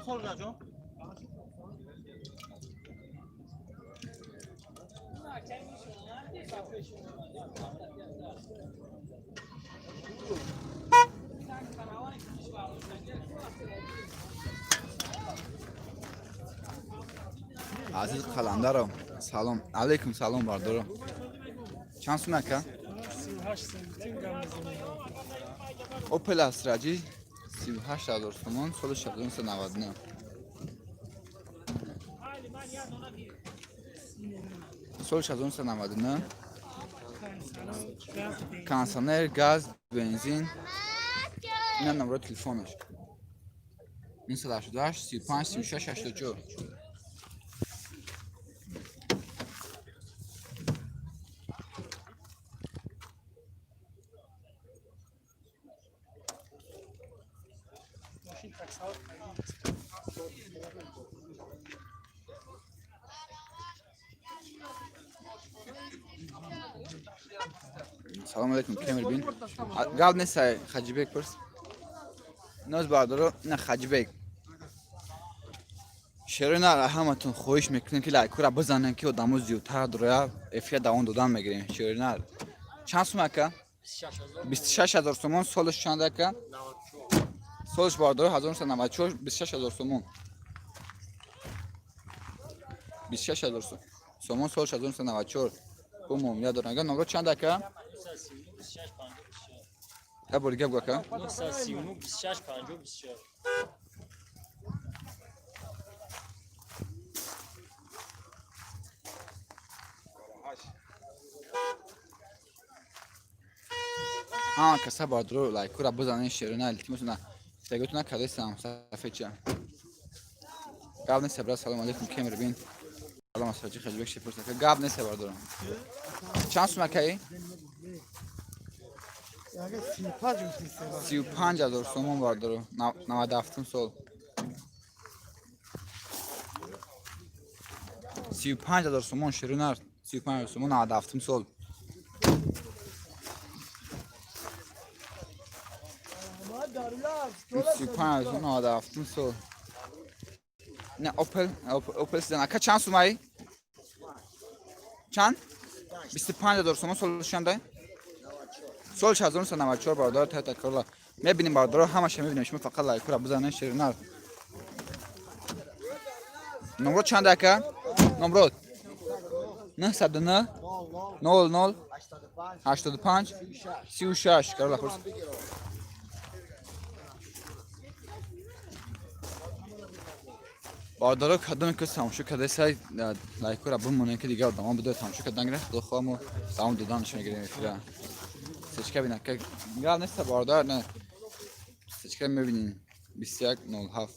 Чанд сол ҷон? Азиз Қаландаро, салом алейкум, салом бардоро. Чанд сум, ака? Опел Астраҷи 38 000 сомон, соли 1999. Соли 1999, кондиционер, газ, бензин. Ина номерои телефонаш: 988 35 36 84. Салом алейкум, Кемербин. Гап несай, Хаҷибек пурс. Ноз бардоро, на Хаҷибек. Шерина, ҳаматон хоҳиш мекунем, ки лайкура бизанем, ки одамо зиёдтар дуроя, эфира давом додан мегирем. Шерина, чанд сум, ака? 26 000 сомон. Солаш чанд, ака? Солаш, бардоро, 1994, 26 000 сомон. 26 000 сомон, солаш 1994. Бо муомила дорам. Ага, номро чанд, ака? Я бори гап гу, ака. 939 26 50 24. Ҳама каса бардоро лайкура бизанен. Шерина, илтимос, на фитаготуна кадесам сафедча. Гап нест, брат. Салом алейкум, Кемербин. Салом, асаҷи Хаҷибек шепурс, ака. Гап нест, бардоро. Чанд сум, акаи? 35 000 сомон, бардоро, 97-ум сол, 35 000 сомон. Ширинар, 35 000 сомон, 97-ум сол. 35 000, 97-ум сол. Не, Опел, Опел Седан, ака, чанд сумаи? Чанд? 25 000 сомон. Солаш чанда? Солаш 1994, бародар. Тойота Королла мебинем, бародаро, ҳамаша мебинем. Шумо фақат лайкура бизанед. Ширинар, номро чанд, ака? Номрод 909 00 85 36. Королла пурс. Бародаро, кадоме ки тамошо кардасай, лайкура бимонем, ки дигар одамо бидои тамошо кардан гиранд. Худо хоҳ, мо давом доданаш мегирем эфира. Сечка бина, ка, гап неста, бародар. Не, сечка мебинем, 2107.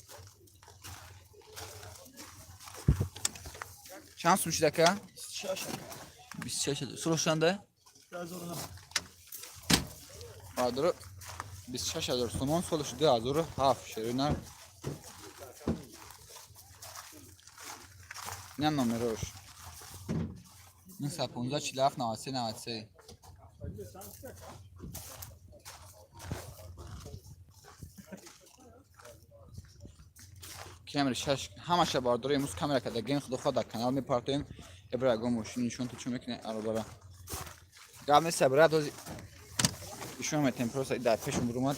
Чанд сум шид, ака? 26. Солаш чанда, бародаро? 26 000 сомон, солаш 2007. Шерина, инам номерош: 915 47 93 93. Камери шаш ҳамаша, бардора, имрӯз камера кардагем. Худо хоҳ, дар канал мепартоем. Эбра ягон мошин нишон ту чӣ мекунӣ, аробара? Гап нест, брат, ҳози ишон метем. Просто дар пешум бурумад.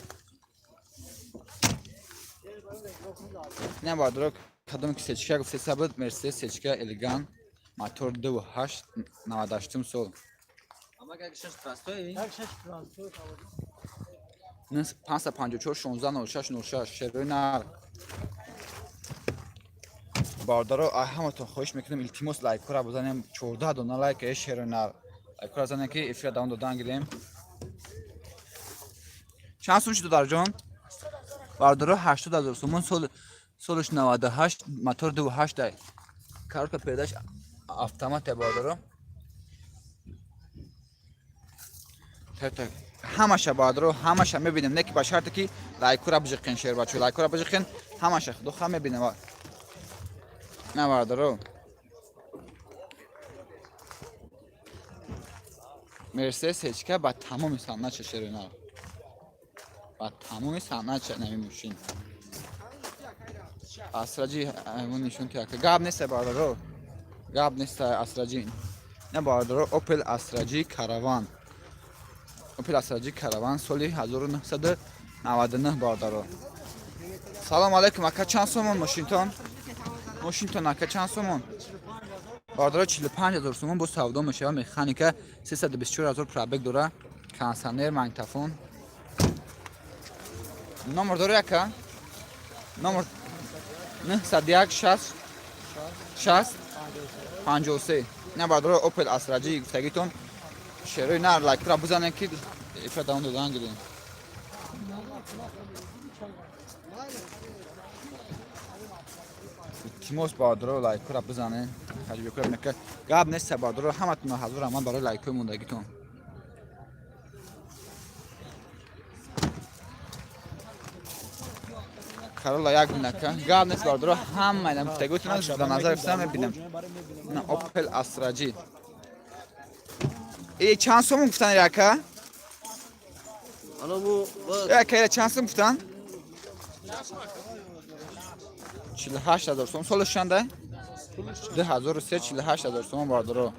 Ина, бардора, кадоме ки сечка гуфтеса буд, Мерседес сечка элеган, мотор 2.8, 98-ум сол. Ама как шаш простой? 554 16 06 06. Шерои нар, бародаро, ҳаматон хоҳиш мекунем, илтимос, лайкҳоро бизанем. 14 дона лайк. Э, шерои нар, лайкҳоро занем, ки эфира давом додан гирем. Чанд сум шуд, додарҷон? Бародаро, 80 000 сомон, сол, солаш 98, мотор 2.8 дай, коробка передач автомат. Бародаро, так ҳамаша, бародаро, ҳамаша мебинем, не ки ба шарте ки лайкура биҷиқен. Шербачо, лайкура биҷиқен, ҳамаша худоха мебинем. На, бародаро, Мерседес ҳечка ба тамоми санъатша, шерина, ба тамоми санъатша нами мошин. Астра Ҷи ҳайвон нишон ки ака. Гап нест, бародаро. Гап нест, Астра Ҷи. Не, бародаро, Opel Astra G Caravan. Opel Astra G Caravan соли 1999, бародаро. Салом алейкум, ака, чанд сомон мошинтон? Мошинтон, ака, чанд сомон? Бародаро, 45 ҳазор сомон бо савдо мешава, механика, 324 ҳазор пробег дора, кондиционер, магнитофон. Номер дори, ака? Номер 901 60 60 53. Не, бародаро, Opel Astra G гуфтагитон шерои нар лайкра бизанем, ки эфир давом додан гирем. Илтимос, бародаро, лайкора бизанем. Хаҷибекора мека. Гап нест, бародаро, ҳаматон ҳазор раҳмат барои лайкҳои мондагитон. Карола як минака. Гап нест, бародаро, ҳама инам гуфтагитон дар назар гирифта мебинам. На Opel Astra G. Э, чанд сомон гуфтан, ака? Ана бу Ака, чанд сом гуфтан? 48 ҳазор сом. Солаш чанда? 2003, 48 ҳазор сомон, бародаро.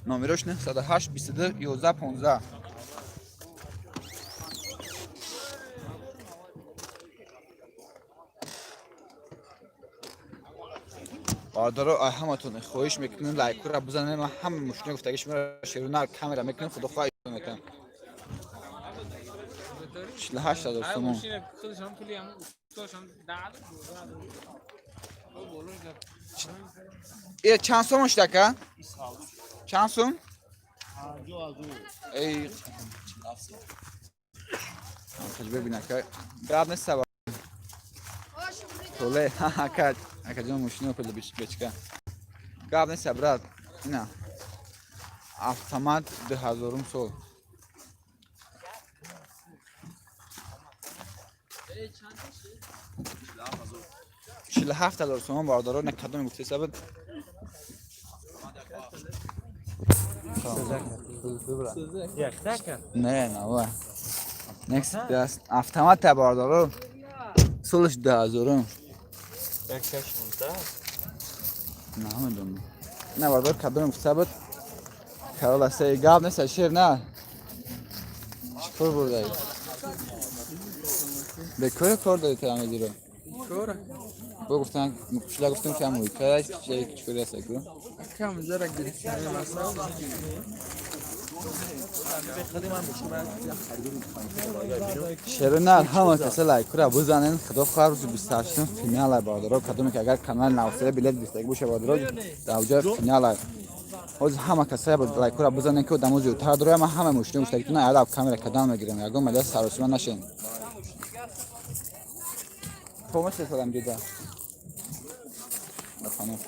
Номерош 908 22 11 15. Бародаро, ай ҳаматон хоҳиш мекунем, лайкура бизанем. Ман ҳама мошина гуфтаги шуморо шерунар камера мекунем, худо хоҳ мекунам. 48 ҳазор сомон. خودش هم پولی هم استاش هم ده دو. Э, чанд сомон шуд, ака? Чанд сом? Эй, бибин, ака. Гап нест, саба. Толе, ака, ака ҷон, мошина пули бечка. Гап нест, брат. Ина. Автомат, 2000 сол. 47 ҳазор сомон, бародаро, не кадоме гуфте сабад? Не, нава. Next даст автомат, бародаро. Солаш 2000. Як 16. Намедонам. Не, бародар, кадоме гуфта буд? Карола се, гап нест, шер на. Чӣ кор бурдаи? Бекор кор дорӣ ту ҳамедиро? Кора. Бо гуфтан, шула гуфтам, ки ҳам уйкара чӣ кори аст ку? Кам зара гирифтани масал. Шеро на, ҳама каса лайкура бизанен. Худо хоҳар, рӯзи 28 финала, бародаро. Кадоме ки агар канали навсера билет гирифтагӣ боша, бародаро, дар ҷои финала. Ҳозир ҳама каса лайкура бизанен, ки одамо зиёдтар дорад. Ман ҳама мошина гуфтагитона алаб камера кадан мегирам. Ягон маҷлис саросима нашен. Помощь салам дида. Ханум.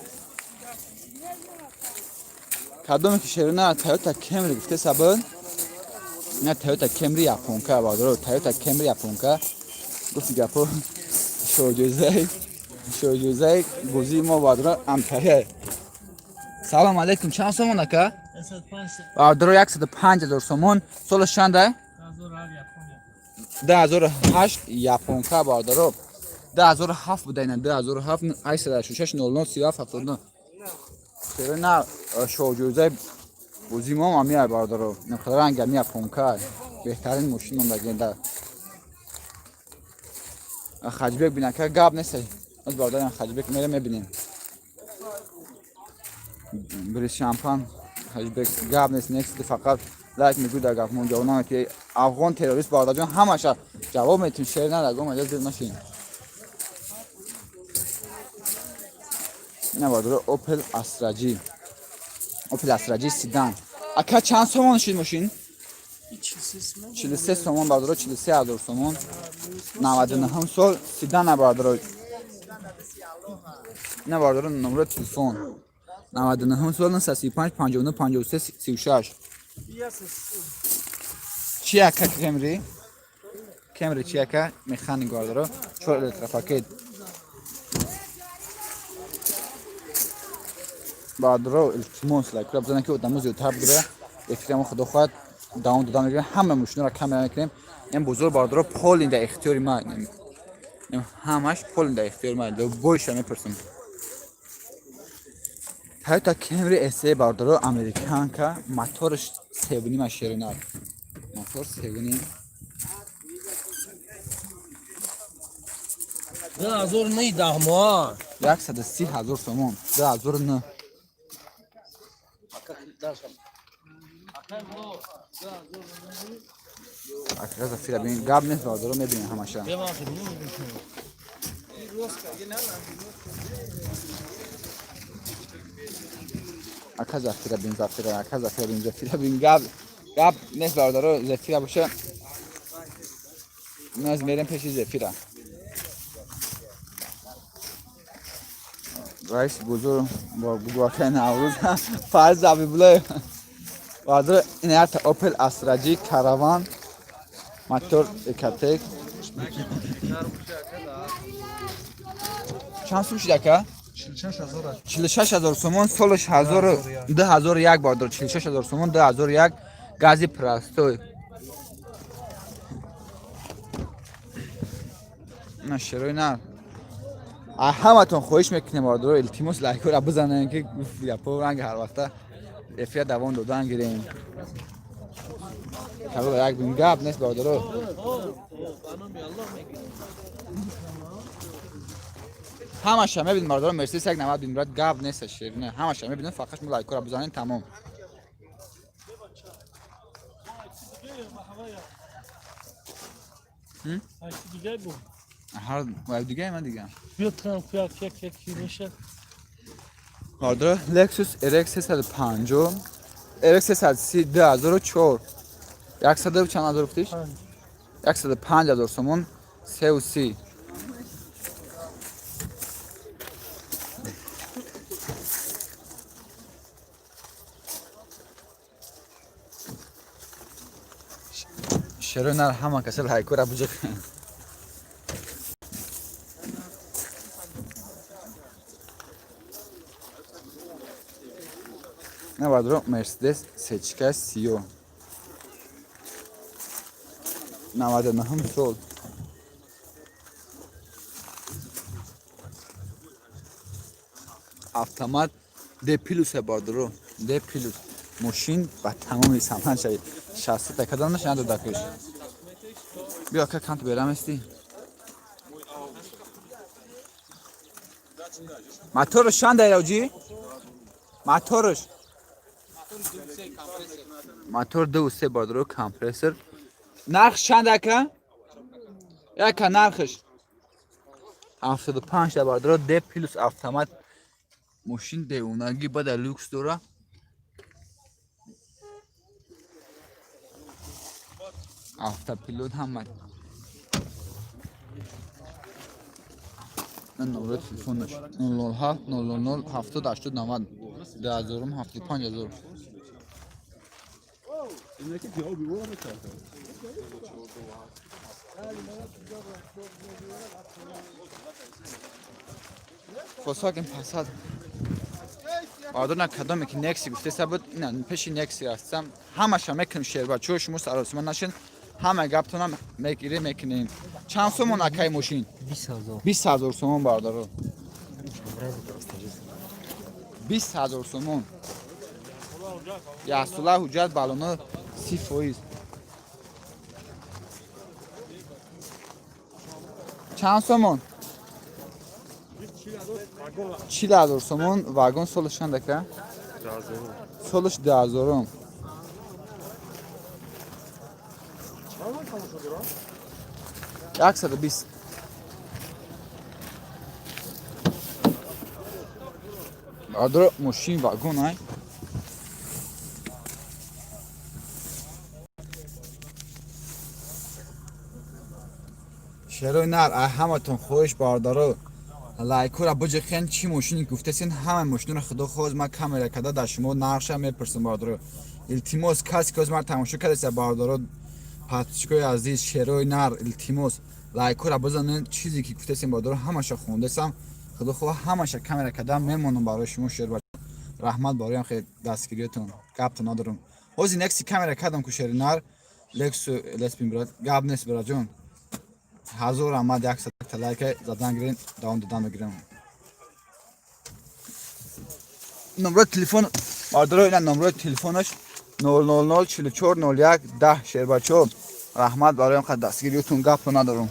Кадоме ки шерона Toyota Camry гуфте сабр? На Toyota Camry японка, бародаро, Toyota Camry японка. Гуфти гапо шоҷӯзаи бозии мо, бародаро, амтария. Салом алейкум, чанд сомон, ака? Бародаро, 105 ҳазор сомон. Солаш чанда? 2008, японка, бародаро. 2007 буда ина, 2007, 866 00 37 79. Черо на шоҳҷоизаи бозии мо ҳам бародаро. Ранг ами японка. Беҳтарин мошин мондагида. Хаҷбек бинака, гап нест. Аз бародарам Хаҷбек мере мебинем. Брис шампан Хаҷбек, гап нест, нест, фақат лайк мегӯй дар гап мон ҷавоб наметӣ. Афғон террорист, бародарҷон, ҳамаша ҷавоб метим, шер надагом, аҷа дил нашин. Не, бародаро, Opel Astra G. Opel Astra G седан. Ака, чанд сомон шид мошин? 43 сомон, бародаро, 43 ҳазор сомон. 99 сол, седан, бародаро. Не, бародаро, номро телефон. 99 сол, 935 59 53 36. Чи, ака, Кемри? Кемри чи, ака? Механик, бародаро. 4 электропакет. Бародаро, илтимос, лайкура бизанед, ки одамо зиёдтар бигира. Эфирамо, худо хоҳад, давом дода мегирем. Ҳама мошинаро камера мекунем. Ин бозор, бародаро, полный дар ихтиёри ман. Ҳамаш пол дар ихтиёр ман бойша мепурсам. Toyota Camry SE бардоро, американка, моторш севнима, шеринар, мотор севним. 2009 10 моҳ. 130 000 сомон, 2009. Ака, зафира бин, гап нест, бардоро, мебинем ҳамаша. Ака, зафира бин, зафира, ака, зафира бин, зафира бин, гап нест, бардоро, зафира боша. Наз мерем пеши зефира. Раис бузург бо бугуакай Наврӯз Фарз Абибуллоев. Бардоро, ин якта Opel Astra G Caravan, мотор Ecotec. Чанд сум шуд, ака? 46 000 сомон, солаш 2001, бардор, 46 000 сомон, 2001, гази простой. На шерои на. Ҳаматон хоҳиш мекунем, бардоро, илтимос, лайкҳоро бизанем, ки гапо ранг ҳар вақта эфира давом додан гирем. Калола як бин, гап нест, бардоро. Ҳамаша мебинем, бардоро, Мерседес як навад бин, брат, гап нест, ширина. Ҳамаша мебинем, фақат шумо лайкҳоро бизанем, тамом. Дига бу. Ҳар дига ман дига. Биё трам як як як меша. Бардоро, Lexus RX 350, RX 330, 2004. 100 чанд ҳазор гуфтиш? 105 ҳазор сомон, 3 30. Шерои нар, ҳама каса лайкора буҷиқ. На, бардоро, Мерседес сечка сиё. 99 сол. Автомат, Д плюс, бардоро, Д плюс. Мошин ба тамоми саман шавид. 60 та кадомаш надодакш. Биё, ака, кант берамести. Моторш чанд айравҷи? Моторш? Мотор 2 3, бардоро, компрессор. Нарх чанд, ака? Яка, нархш? 75 та, бардоро, Д плюс, автомат. Мошин девонагӣ бада люкс дора. Автопилот ҳама. Номер телефонаш 007 000 70 80 90, 2000, 75 ҳазор. Volkswagen Passat. Бардор, кадоме ки Некси гуфтеса буд, ина пеши Некси ҳастам. Ҳамаша мекунем, шербачо, шумо саросима нашин. Ҳама гаптонам мегире, мекунем. Чанд сомон, акай, мошин? 20 000. 20 000 сомон, бардоро. 20 000 сомон. Ясула ҳуҷҷат, балоно 30%. Чанд сомон? 40 000 сомон, вагон. Солаш чанд, ака? Солаш дуҳазорум. 120. Бардоро, мошин вагон ай. Шерои нар, ай ҳаматон хоҳиш, бардоро, лайкура буҷиқен. Чӣ мошине гуфтесин, ҳама мошинро, худо хоҳ, ман камера када дар шумо нархша мепурсам, бардоро. Илтимос, касе ки ҳозир ман тамошо кардеса, бардоро, подписчикои азиз, шерои нар, илтимос, лайкура бизанед. Чизе ки гуфтесин, бардоро, ҳамаша хондесам, худо хоҳ, ҳамаша камера када мемонам барои шумо. Шер, раҳмат бароям хеле дастгириятон, гапто надорам. Ҳозир Некси камера кардам ку, шери нар, Лексу леспин, брат, гап нест, браҷон. Ҳазор раҳмат, 100 та лайка задан гирен, давом додан мегирем. Номрои телефон бардоро, ина номрои телефонаш 000 44 01 10. Шербачо, раҳмат барои он қадр дастгириютун, гапро надорум.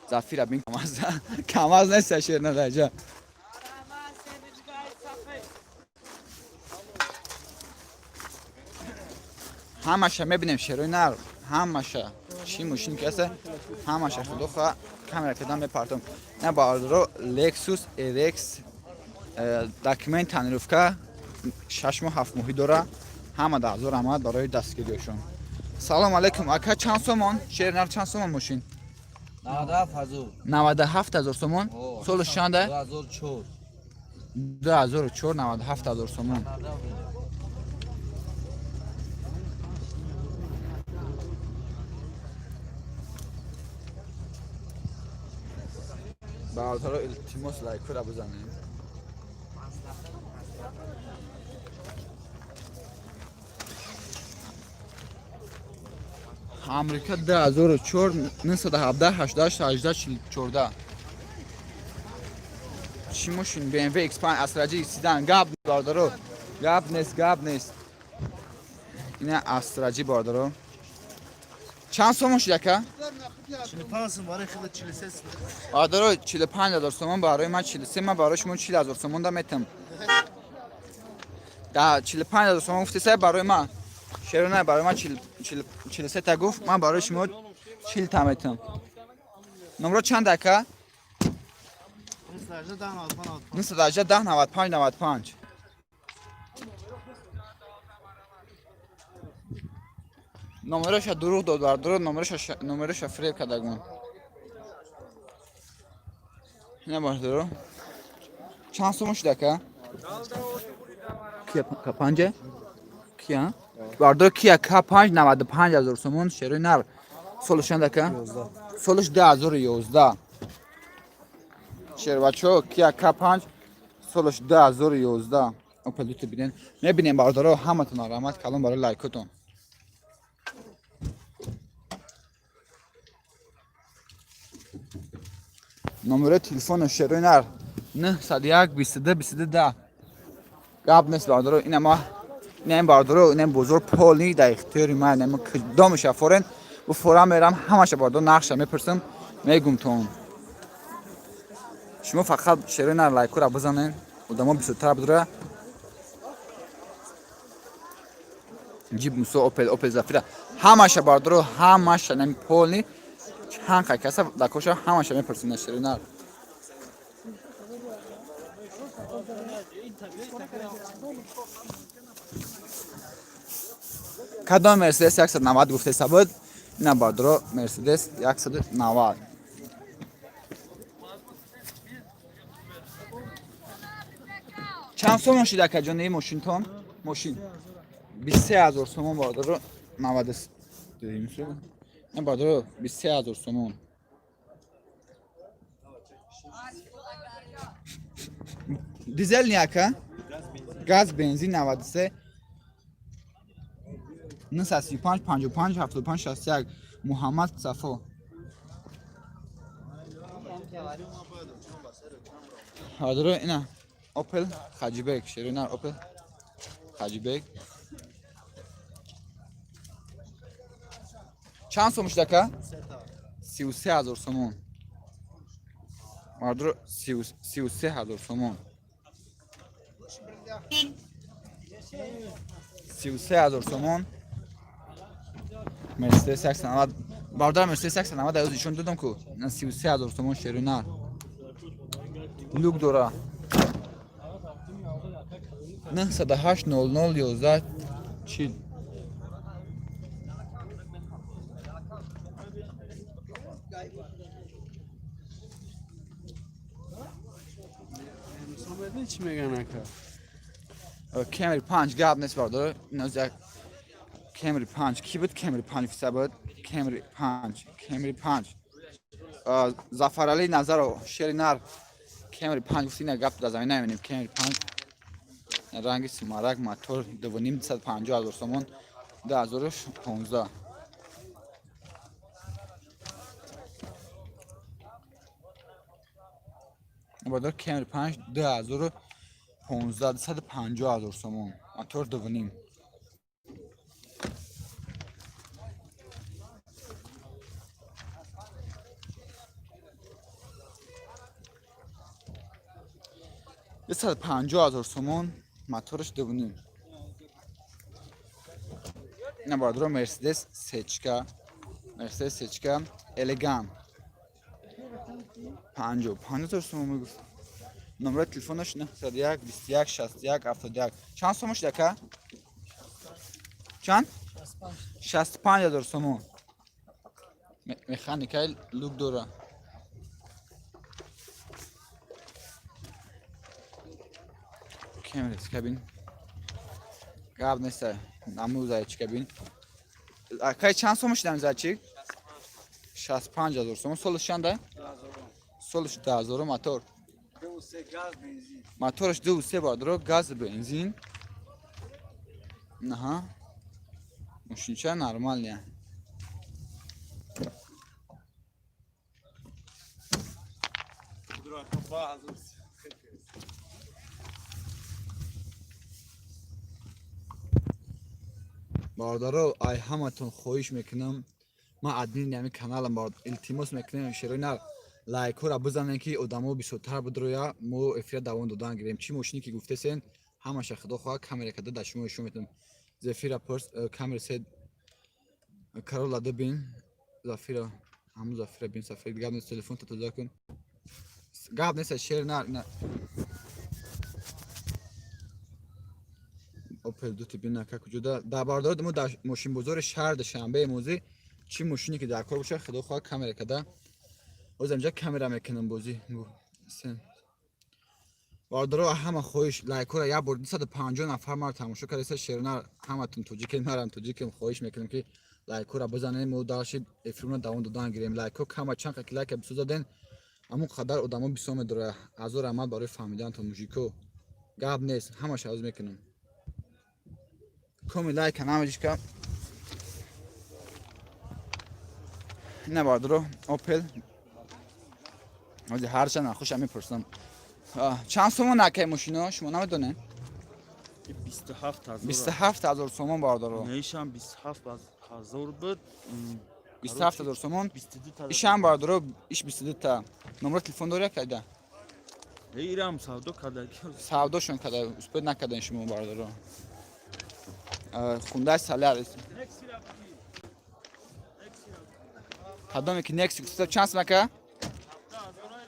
Зафира бин, камаз камаз нест, шер надаҷа. Ҳамаша мебинем, шерои нар, ҳамаша чӣ мошин ки аста, ҳамаша худо хоҳа камера кадан мепартом. На бардоро, Lexus RX, документ тонировка, 6 моҳ 7 моҳӣ дора. Ҳама да ҳазор раҳмат барои дастгириёшон. Салом алейкум, ака, чанд сомон, шери нар, чанд сомон мошин? 97 ҳазор. 97 000 сомон. Солаш чанда? 2004. 2004, 97 000 сомон. Бародаро, илтимос, лайкура бизанем. Амрика 2004, 917 88 18 14. Чӣ мошин? BMW X5 асраҷи седан. Гап, бародаро, гап нест, гап нест. Ина асраҷи, бародаро, чанд сомон шуд, ака? 45 сум барои хеле 43 сум. Бародаро, 45 ҳазор сомон, барои ман 43, ман барои шумо 40 ҳазор сомон да метам. Да 45 ҳазор сомон гуфтеса барои ман. Шеро не, барои ман 43 та гуфт, ман барои шумо 40 та метам. Номро чанд, ака? 918 95 95. 918 10 95 95. Номераша дурӯғ дод, бардоро, номераша фиреб кардагмон. Ина бардоро. Чанд сомон шуд, ака? Кия К5? Кия? Бардоро, Кия К5, 95 ҳазор сомон, шерои нар. Солаш чанд, ака? Солаш 2011. Шербачо, Кия К5, солаш 2011. Опел дута бинен. Мебинем, бардоро, ҳаматон раҳмат калон барои лайкотон. Номерои телефони шерои нар 901 22 22 10. Гап нест, бардоро, ина ма ина ин бардоро, ина ин бозор полный дар ихтиёри ман, ина кудомаша форен бу фора мерам, ҳамаша бардоро нақша мепурсам, мегум то он. Шумо фақат шерои нар лайкура бизанен, одамо бисёртар бидора. Ҷип Мусо, Опел, Опел Зафира, ҳамаша бардоро, ҳамаша нами полный чанд қай каса дар коша, ҳамаша мепурсем на шерои нар. Кадом Мерседес 190 гуфтеса буд? Ина бардоро, Мерседес 190. Чанд сомон шуд, акаҷони, мошинтон? Мошин 23 000 сомон, бардоро, 90. Ин бардоро, 23 000 сомон. Дизел не, ака? Газ, бензин, 93 935 55 75 61, Муҳаммад Сафо. Ҳадро, ина Опел Хаҷибек, шеринар, Опел Хаҷибек. Чанд сом шуд, ака? 33 000 сомон. Мардро, 33 000 сомон. 33 000 сомон. Мерседес 190. Бародар, Мерседес 190 дар ишон додам ку. 33 000 сомон, шеринар. Люк дора. 908 00 11 40. Чӣ меган, ака? Кемри 5, гап нест, бародар. Иназ як Кемри 5 ки буд? Кемри 5 фиса буд. Кемри 5, Кемри 5. Зафарали Назаров, шери нар, Кемри 5 гуфти, ина гап дар замин намебинем. Кемри 5, ранги сумарак, мотор 2.5, 250 000 сомон. 2015. Бародар, Кемри 5, 2015, 250 000 сомон, мотор 2,5. 250 000 сомон, мотораш 2,5. Ина, бародаро, Мерседес сечка, Мерседес сечка элегант, 55 000 сомон мегуфт. Номери телефонаш 901 21 61 71. Чанд сомон шуд, ака? Чанд? 65 000 сомон. Механикаи люк дора. Кемрес кабин, гап неста. Наму зайчика бин, акай. Чанд сомон шудам зайчик? 65 000 сомон. Солаш чанда? Солаш 2000. Мотор, мотораш 2,3, бародаро, газ, бензин. Аҳа, мошинча нормальная. Бародаро, ай ҳаматон хоҳиш мекунам, ман админи ҳами каналам, илтимос мекунем, шерои нар, лайкҳоро бизанем, ки одамо бисёртар бидроя, мо эфира давом додан гирем. Чӣ мошине ки гуфтесен, ҳамаша, худо хоҳад, камера када дар шумо нишон метавам. Зефира пурс, камера се Карола бин, Зафира, ҳамун Зафира бин, сафед. Гап нест, телефон та кун. Гап нест, шер нар на. Опел дути бин, ака, куҷода? Дар бародари мо дар мошинбозори шаҳр Душанбе имрӯзӣ чӣ мошине ки дар кор бошад, худо хоҳад, камера када боз инҷа камера мекунам бозӣ. Бародаро, ҳама хоҳиш, лайкҳоро як бор. 250 нафар маро тамошо кардаиста. Шерона, ҳаматон тоҷикем, марам тоҷикем. Хоҳиш мекунем, ки лайкҳоро бизанем, мо дарши эфирона давом додан гирем. Лайкҳо кама, чанд ки лайка бисёр заден, ҳамон қадар одамо бисёр медорад. Ҳазор раҳмат барои фаҳмиданатон, мужико. Гап нест, ҳамаша ҳоз мекунам. Коми лайка намеҷишка. Ина, бародаро, Опел. Ҳози ҳарчанд нахушам мепурсам. Чанд сомон, акай, мошино? Шумо намедонед? 27 ҳазор. 27 000 сомон, бародаро. Неишам 27 ҳазор буд. 27 000 сомон. 22 та. Ишам, бародаро, иш 22 та. Номери телефон дори, акайда? Ирам савдо карда. Савдошон карда, успед накардан шумо, бародаро. Хундай Солярис. Кадоме ки Некси гуфта, чанд сом, ака?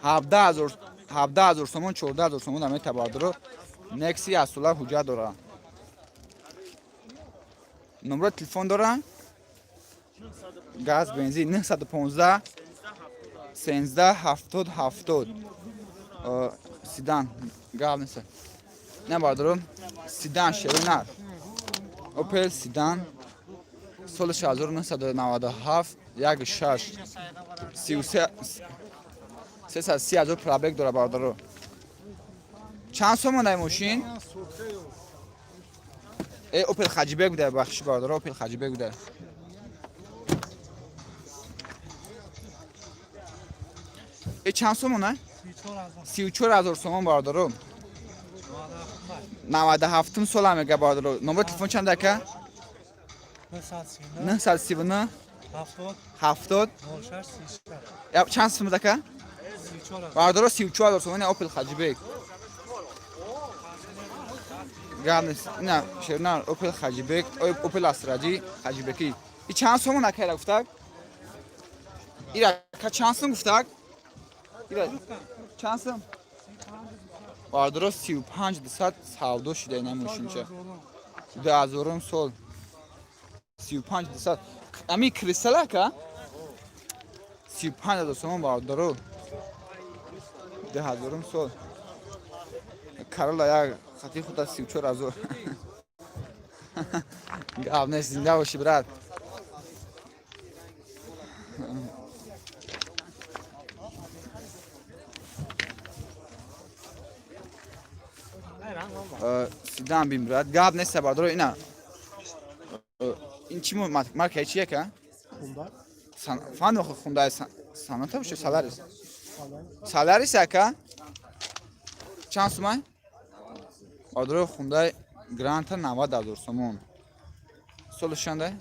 17 000, 17 000 сомон, 14 000 сомон намета, бародаро. Некси асула ҳуҷҷат дора. Номро телефон дора? Газ, бензин. 915 13 70 70. Седан, гап нест. Не, бародаро, седан, шеро нар. Опел седан, соли 1997, 1,6, 33, 330 000 пробег дора, бародаро. Чанд сомон ай мошин? Опел Хаҷибек буда, бахши, бародаро, Опел Хаҷибек буда. Чанд сомон ай? 34 000 сомон, бародаро. 97-ум сола мега, бародаро. Номери телефон чанд, ака? 939 70. Чанд сум, ака? Бародаро, 34 000 сомон Опел Хаҷибек. Гап нест. Ина, шернар, Опел Хаҷибек, Опел Астраҷи Хаҷибекӣ. И чанд сомон, ака, ира гуфтак? Ира, ака, чанд сум гуфтак? Ира чанд сум? Бародаро, 35 200 савдо шуда ина мошинча. 2000-ум сол. 35 200. Ами кристалл, ака? 35 000 сомон, бародаро. 2000-ум сол. Карола як хати худа 34 000. Гап нест, зинда бошӣ, брат. Седан бин, брат. Гап нест, бародаро, ина. Чи маркаи чи яка? Фан охи Хундай Соната боша, Соларис. Соларис яка? Чанд сумай? Бародаро, Хундай Гранта 90 000 сомон. Солаш чандай?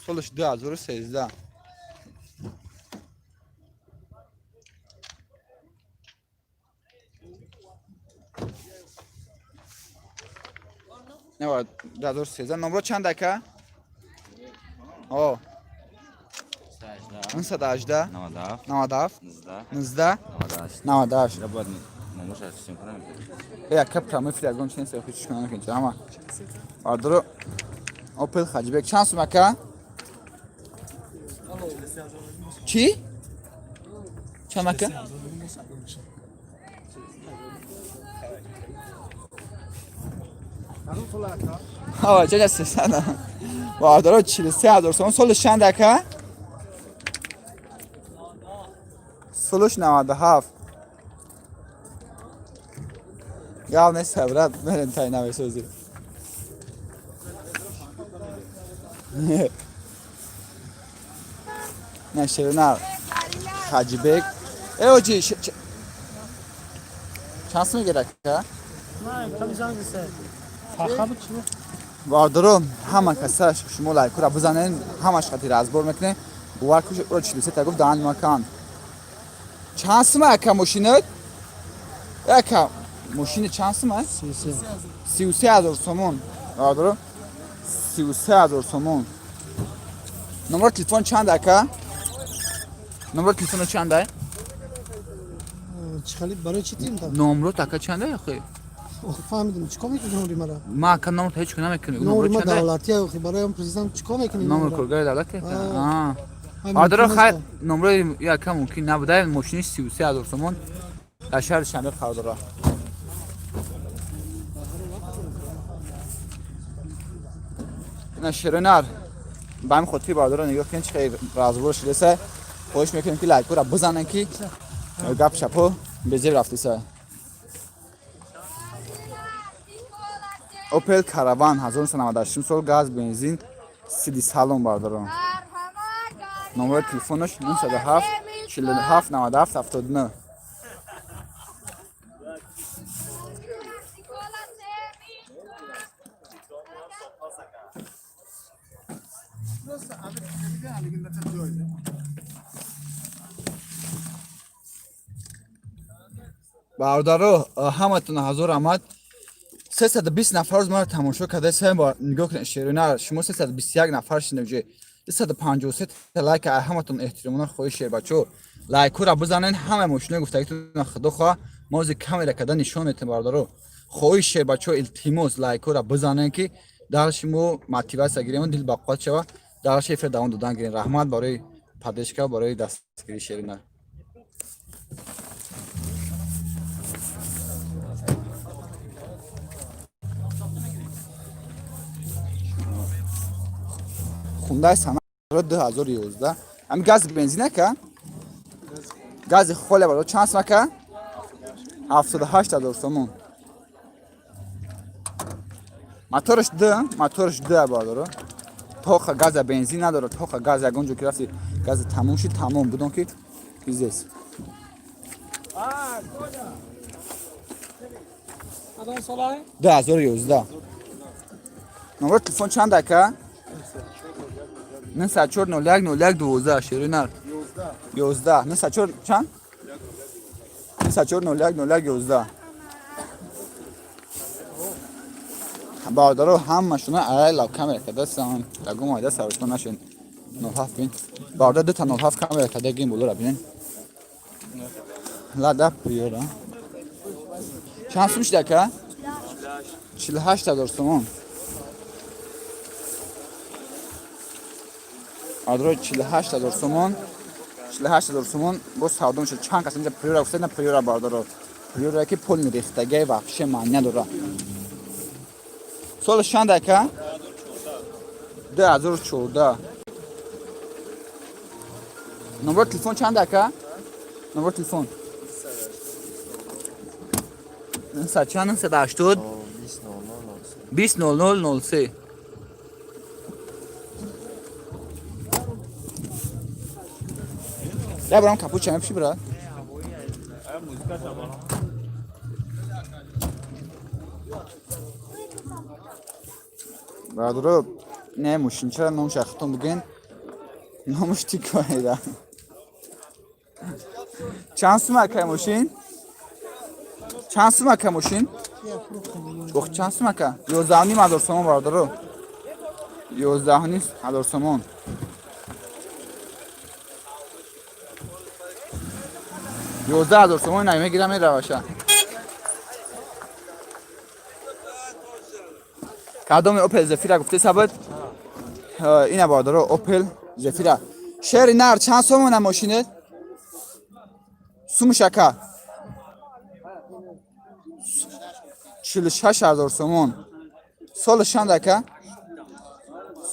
Солаш 2013. Не, 2013. Номро чанд ака? О. 918 97 97 19 19 98. 98. Я бояд номерша сим кунам. Я кап прямой эфир ягон чиз нест, ҳеч кунам накунед ҳама. Бародаро, Opel Хаҷибек чанд сум ака? Чӣ? Чанд ака? Ҳа, чаҷа сесада. Бародаро, 43 000 сомон. Солаш чанд ака? Солаш 97. Гап нест, брат, мерем тай навесозӣ. Не, ширина Хаҷибек. Э, оҷи, чанд сум мегирад ака? Бародаро, ҳама каса шумо лайкура бизанед, ҳамаш қати разбор мекунед. Бовар кунед, ӯро 43 та гуфт, даҳани макан. Чанд сума ака мошинат? Ака, мошини чанд сума? 33 000 сомон. Бародаро, 33 000 сомон. Номер телефон чанд ака? Номер телефоно чанд ай? Чӣ хали барои чӣ тим? Номрот ака чанд ай охи? Охи, фаҳмидем, чӣ кор мекунӣ номри мара? Ма ака номрот ҳеҷ кунам мекунӣ. Номри ма давлатия, охи, барои ам президент чӣ кор мекунӣ? Номер коргари давлати ака? Аа. Бародаро, хайр, номрои яка мумкин набуда, мошини 33 000 сомон дар шаҳри Душанбе қарор дорад. Ина ширинар. Ба ҳамин хотири бародаро, нигоҳ кунед, чӣ хеле разбор шудеса. Хоҳиш мекунем, ки лайкура бизанем, ки гап шапо безеб рафтеса. Opel Caravan 1998 сол, газ бензин, сиди салон, бародаро. Номери телефонаш 907 47 97 79. Бародаро, ҳаматон ҳазор раҳмат. 320 нафар рӯз маро тамошо карда. Бор нигоҳ кунед, шерина, шумо 321 нафар шудем, ҷи 253 та лайк. Ҳаматон эҳтиромона хоҳиш, шербачо, лайкура бизанен. Ҳама мошинои гуфтагитон, худо хоҳа, мо ози камера карда нишон метем. Бародаро, хоҳиш, шербачо, илтимос, лайкура бизанен, ки дарши мо мотиватсия гирем, дил бақувват шава, дарши эфир давом додан гирем. Раҳмат барои поддержка, барои дастгирии, шерина. Хундай Соната 2011, ами гази бензин ака, гази холе. Баро, чанд сум ака? 78 000 сомон. Мотораш д, мотораш д, бародаро, тоха газа бензин надорад, тоха газ. Ягон ҷо ки рафти, гази тамом шид, тамом будон, ки пиздец. Кадом солай? 2011. Номер телефон чанд ака? 904 01 01 12. Ширинар 11 904 чанд? 904 01 01 11. Бародаро, ҳамашона арай лав камера кардастам, ягон майда саршон нашен. 07 бин, бародар, дута 07 камера карда гин болора бинен. Лада Приора чанд сум шид ака? 48 000 сомон. Адро, 48 000 сомон, 48 000 сомон боз савдо мешад. Чанд кас инҷа Приора гуфта, на Приора, бародаро, Приора ки полный рехтагай, вообще маъни надора. Соли чанд ака? 2014. Номер телефон чанд ака? Номер телефон 900 чанд? 980 20 00 03. Я барам капуча мепӯши, брат? Бародаро, не мошинчара номаш ахтон буген. Номаш тикоеда. Чанд сум ака мошин? Чанд сум ака мошин? Ох, чанд сум ака? 11,5 ҳазор сомон, бародаро. 11,5 ҳазор сомон. 11 ҳазор сомон намегирам, мераваша. Кадоми Опел Зефира гуфте сабад? Ина, бародаро, Опел Зефира. Шери нар, чанд сомона мошинет? Сумуш ака? 46 ҳазор сомон. Солаш чанд ака?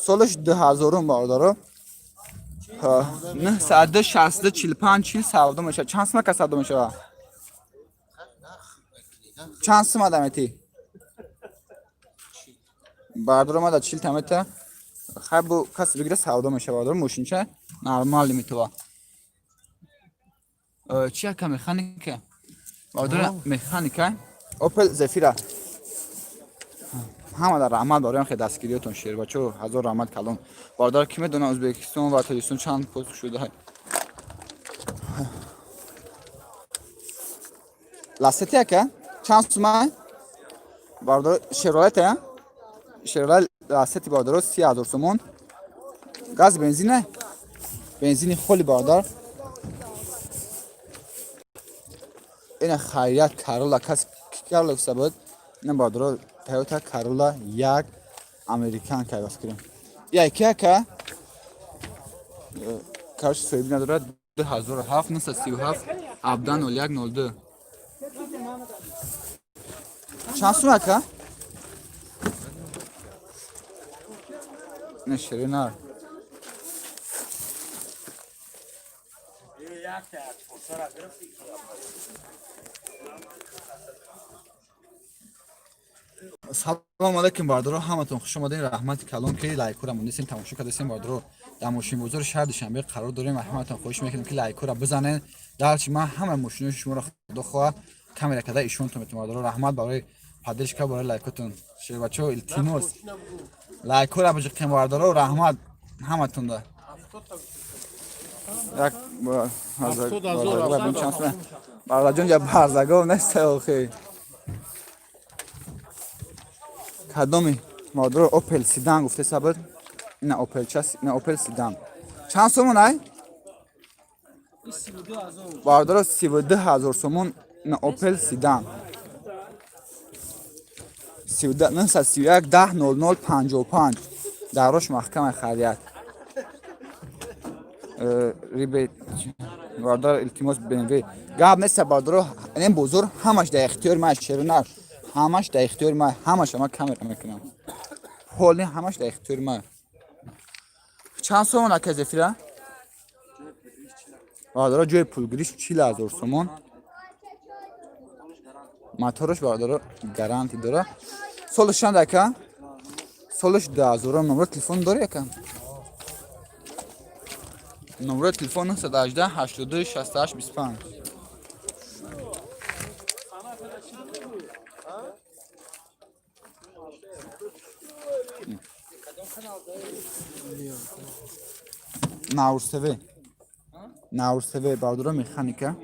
Солаш 2000-ум, бародаро. 962 45 40 савдо мешавад. Чанд сум ака савдо мешавад? Чанд сум адамети? Бародаро, ма да 40 тамета. Хай, бу касе бигира, савдо мешавад, бародаро, мошинча нормал метова. Чи ака, механика? Бародаро, механика. Опел Зефира. Ҳама дар раҳмат бароям хе дастгириётон, шербачо, ҳазор раҳмат калон. Бародар, ки медона, Ӯзбекистон ва Тоҷикистон чанд пост шуда? Ласети ака? Чанд сума? Бародар, Шевролет, Шевролет Ласети, бародаро, 30 ҳазор сомон. Газ, бензине? Бензини холи, бародар. Ина хайрият Карола, кас Карола гуфта буд. Ина, бародаро, Тойота Карола як американ кай фикрам. Яки ака? Короче, соҳиб надорад. 2007, 937 17 01 02. Чанд сум ака? Не, ширинар. Салом алейкум, бародаро, ҳаматон хуш омадем. Раҳмати калон, ки лайкура мондесем, тамошо кардесем. Бародаро, дар мошинбозори шаҳри Душанбе қарор дорем. Ҳаматон хоҳиш мекунем, ки лайкура бизанен. Дарчи ман ҳама мошинои шуморо, худо хоҳа, камера карда ишонтон метавон. Бародаро, раҳмат барои поддержка, барои лайкотон. Шербачо, илтимос, лайкура биҷиқем, бародаро, раҳмат ҳаматонда. Як бардаҷон, я барзагов нест охи. Кадоми, модаро, Опел седан гуфте сабр. Ина Опел час, ина Опел седан. Чанд сомон ай? Бародаро, 32 ҳазор сомон, ина Опел седан. 931 10 00 55. Дарош маҳкама харият. Рибе, бародар, илтимос, БМВ. Гап нест, бародаро, ин бозор ҳамаш дар ихтиёри ман, шеринар. Ҳамаш дар ихтиёри ман, ҳамаш ман камера мекунам. Ҳоли ҳамаш дар ихтиёри ман. Чанд сомон ака Зефира? Бародаро, ҷои пулгириш 40 ҳазор сомон. Мотораш, бародаро, гарантӣ дора. Солаш чанд ака? Солаш 2000. Номер телефон дори ака? Номер телефон 918 82 68 25. Наурсеве. Наурсеве, бародаро, механика.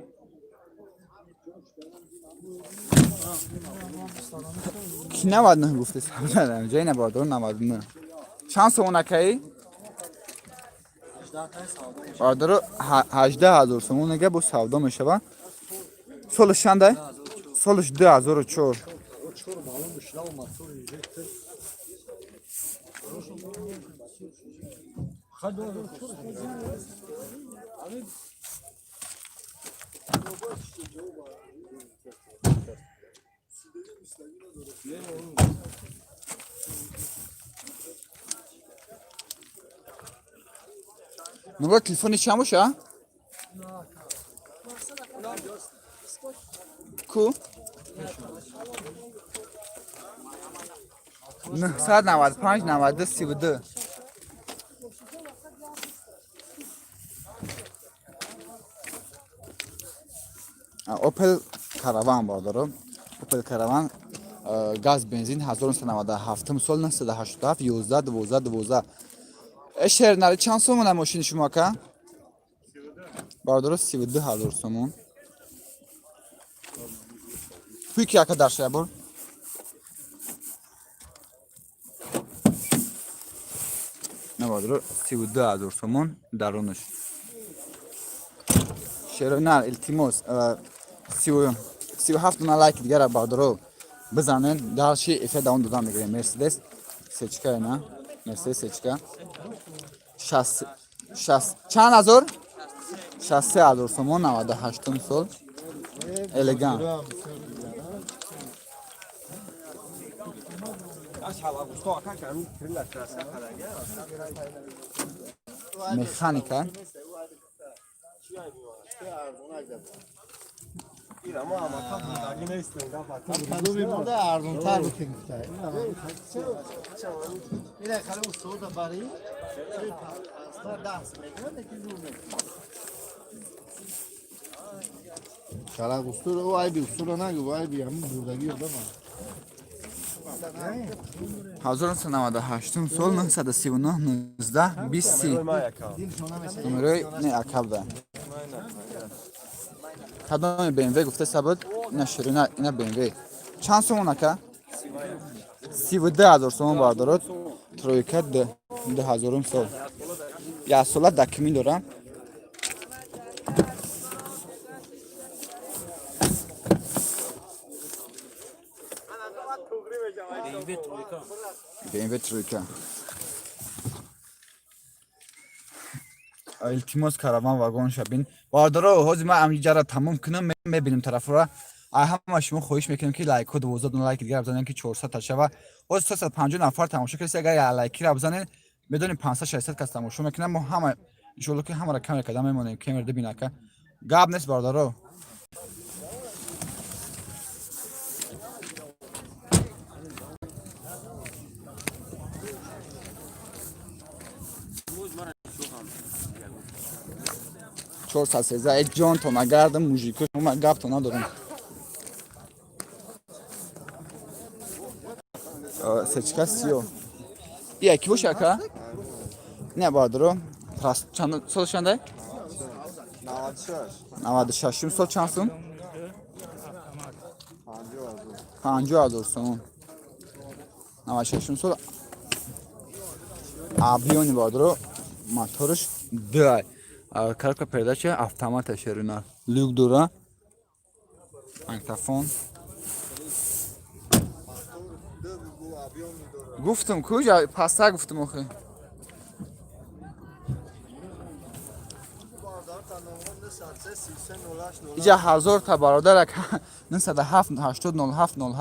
Ки 99 гуфте сабрам, ҷои на, бародаро, 99. Чанд сомон акаи? Бародаро, 18 ҳазор сомон нега бо савдо мешава. Солаш чандай? Солаш 2004. Номер телефони чанд боша? Ку? 995 92 32. Опел Караван, бародаро, Опел Караван, газ бензин, 1997 сол, 987 11 12 12. Шернари, чанд сомона мошини шумо, ака? Бародаро, 32 ҳазор сомон. Пуки, ака, дар шабор. На, бародаро, 32 ҳазор сомон дарунаш. Шеронар, илтимос, 37 дона лайк дигара, бародаро, бизанед, дальше эфир давом додан мегирем. Мерседес сечка, на Мерседес сечка, шаст чанд ҳазор? 63 ҳазор сомон, 98-ум сол, элегант. Механика. Кадоми бурда арзонтар буд ки гуфта. Ина хали устода бари. Шалақ устура, о айби устура нагу, айби ҳамин бурдагӣ одама. 1998 сол, 939 19 20, номерои не акабда. Кадоми БМВ гуфта сабуд? Ина ширина, ина БМВ чанд сомон, ака? 32 ҳазор сомон, бардород, тройка, 2000-ум сол, яксола документ дорам. БМВ тройка. Илтимос, караван вагон шабин, бардоро. Ҳозир ман амҷара тамом кунам, мебинем тарафора. Ай ҳама шумо хоҳиш мекунем, ки лайкҳо, 12 дона лайки дигар бизанем, ки 400 та шава. Ҳозир 350 нафар тамошо кардед. Агар як лайкира бизанед, медонем, 500-600 кас тамошо мекунам. Мо ҳама, иншоалло, ки ҳамаро камера карда мемонем. Камера дибин, ака, гап нест, бародаро. 413. Э, ҷонто нагардам, мужико, шумо гапто надорам. Сечка сиё ия ки боша, ака? Не, бародаро, чанд сол, чанда? 96-ум сол, чанд сум? 50 000 сум, 96-ум сол, объёмный, бародаро, моторш ду, коробка передача автомата, шерина, люк дора, магнитофон. Гуфтам, куҷа паста гуфтам охи. Иҷа ҳазорта бародарак, 907 80 07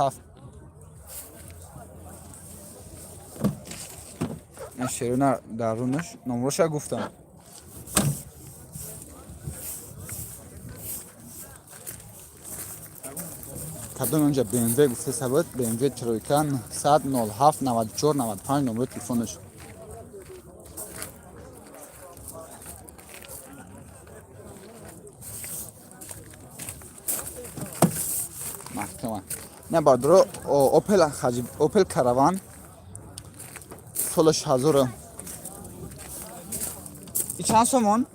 07. Шерина дарунаш, номроша гуфтам. Кадом онҷа БМВ гуфта сабад? БМВ тройка, 907 94 95, номери телефонаш. Маҳкама. Не, бардоро, Опел Опел Караван, солаш ҳазору и чанд сомон?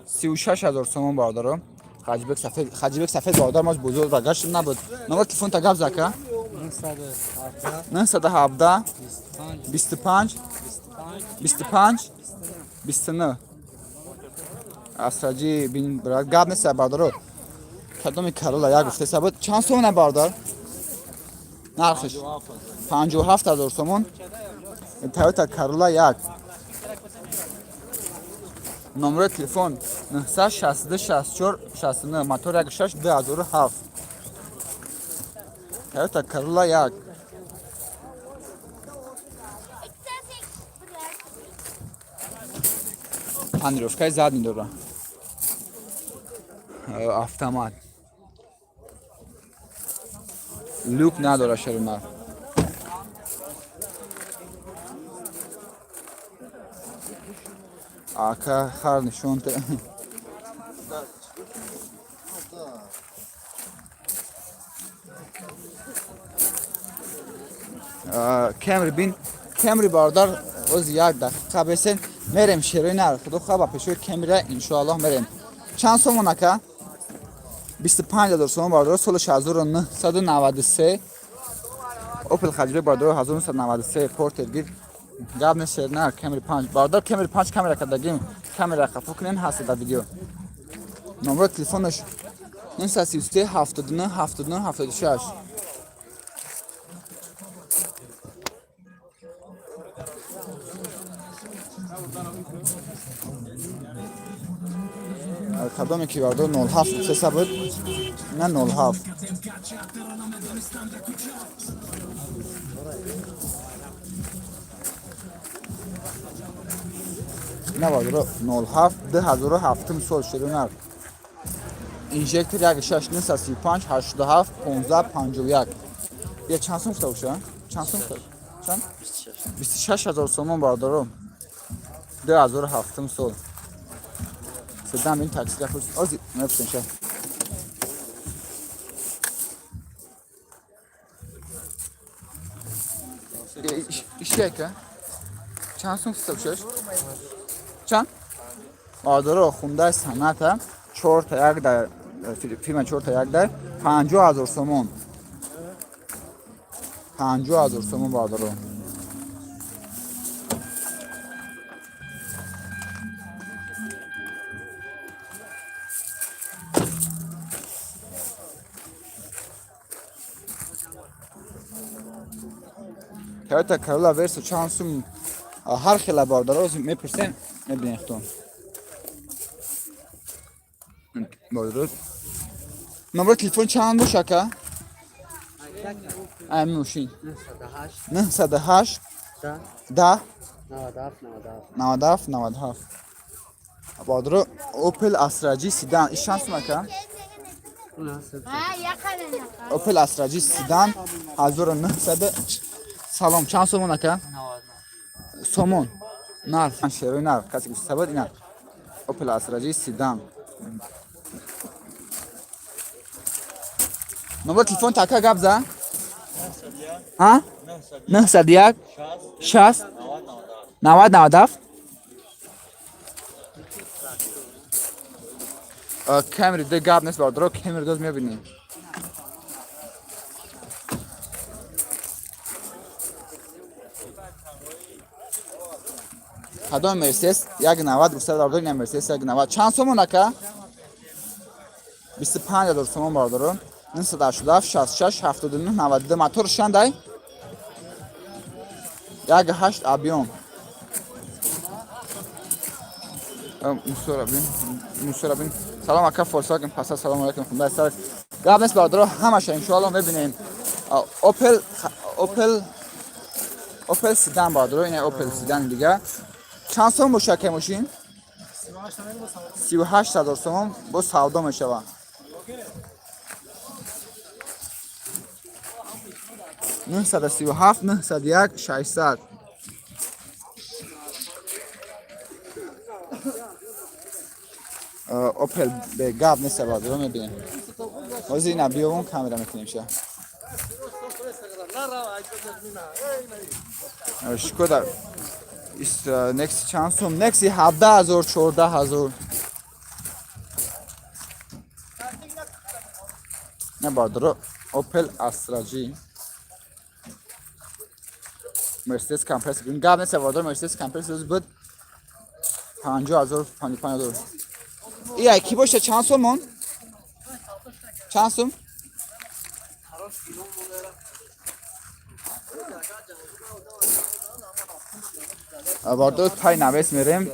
36 000 сомон, бародаро. Хаҷибек сафед, Хаҷибек сафед, бародар, мо бузург ва гашт набуд. Номер телефонта гап зака. 917 25 25 29. Асраҷи бин, брат, гап нест, бародаро. Кадоми Карола як гуфта сабуд? Чанд сомона, бародар, нархиш? 57 000 сомон, Тойота Карола як. Номери телефон 962 64 69, мотор 16, 2007, Тойота Карола як. Тонировкаи задний дора, автомат, люк надора, шерунар. Ака, хар нишон те. Кемри бин, Кемри бародар, оз як дақиқа бесен мерем шерои нар, худо хоҳа ба пешои Кемрира иншоаллоҳ мерем. Чанд сомон ака? 25 000 сомон бародар, соли 1993 Опел Хаҷибек бародар, 1993 Портер гир. Гап нест, шернар Кемри 5 бародар, Кемри 5 камера кардагим, камера хафу кунен ҳаст дар видео. Номеро телефонаш 933 79 79 76. Кадоме ки бародар 07 сеса буд, на 07. На бародар 07 2007 сол шерунар. Инжектор 16 935 87 15 51. Я чанд сум гуфта боша? Чанд сум гуфта? Чанд? 26 000 сомон бародаро. 2007 сол. Седан бин такси рафт. Ози мепурсем ша. Ишека. Чанд сум гуфта бошаш? Чанд? Бародаро хундаи саната 4 та як дар фирма 4 та як дар 50 000 сомон. 50 000 сомон бародаро. Toyota Corolla Verso чанд сум ҳар хела бародаро мепурсем, мебинем худтон. Бародаро номери телефон чанд бош ака? Ай мошин 908 10 97 97. Бародаро Opel Astra G седан иш чанд сум ака? Opel Astra G седан 1900. Салом, чанд сомон ака? Сомон. Нарх, шерои нарх, касе ки сабад ина. Opel Astra G седан. Номер телефон така гап за? Ҳа? 901 60 90 97. Камери д гап нест бародаро, камери доз мебинем. Кадом Мерседес 1,90 гуфта бародаро, ина Мерседес 1,90 чанд сомон ака? 25 000 сомон бародаро. 987 66 79 92. Мотор чандай? 1,8 объем. Мусора бин, мусора бин. Салом ака, Volkswagen Passat, салом алейкум, хунда сар. Гап нест бародаро, ҳамаша иншоаллоҳ мебинем. Opel седан бародаро, ина Opel седан дига. Чанд сом боша ака мошин? 38 000 сомон бо савдо мешавад. 937 901 600. Opel бе гап нест бародаро, мебинем. Ҳозир ина биёбон камера мекунем ша. Шкода Некси чанд сум? Некси 17 000, 14 000. Не бародаро, Opel Astra G. Mercedes Kompressor. Гап нест бародаро, Mercedes Kompressor буд 50 000, 55 000. Ия ки боша чанд сомон? Чанд сум? Бародаро тай навес мерем.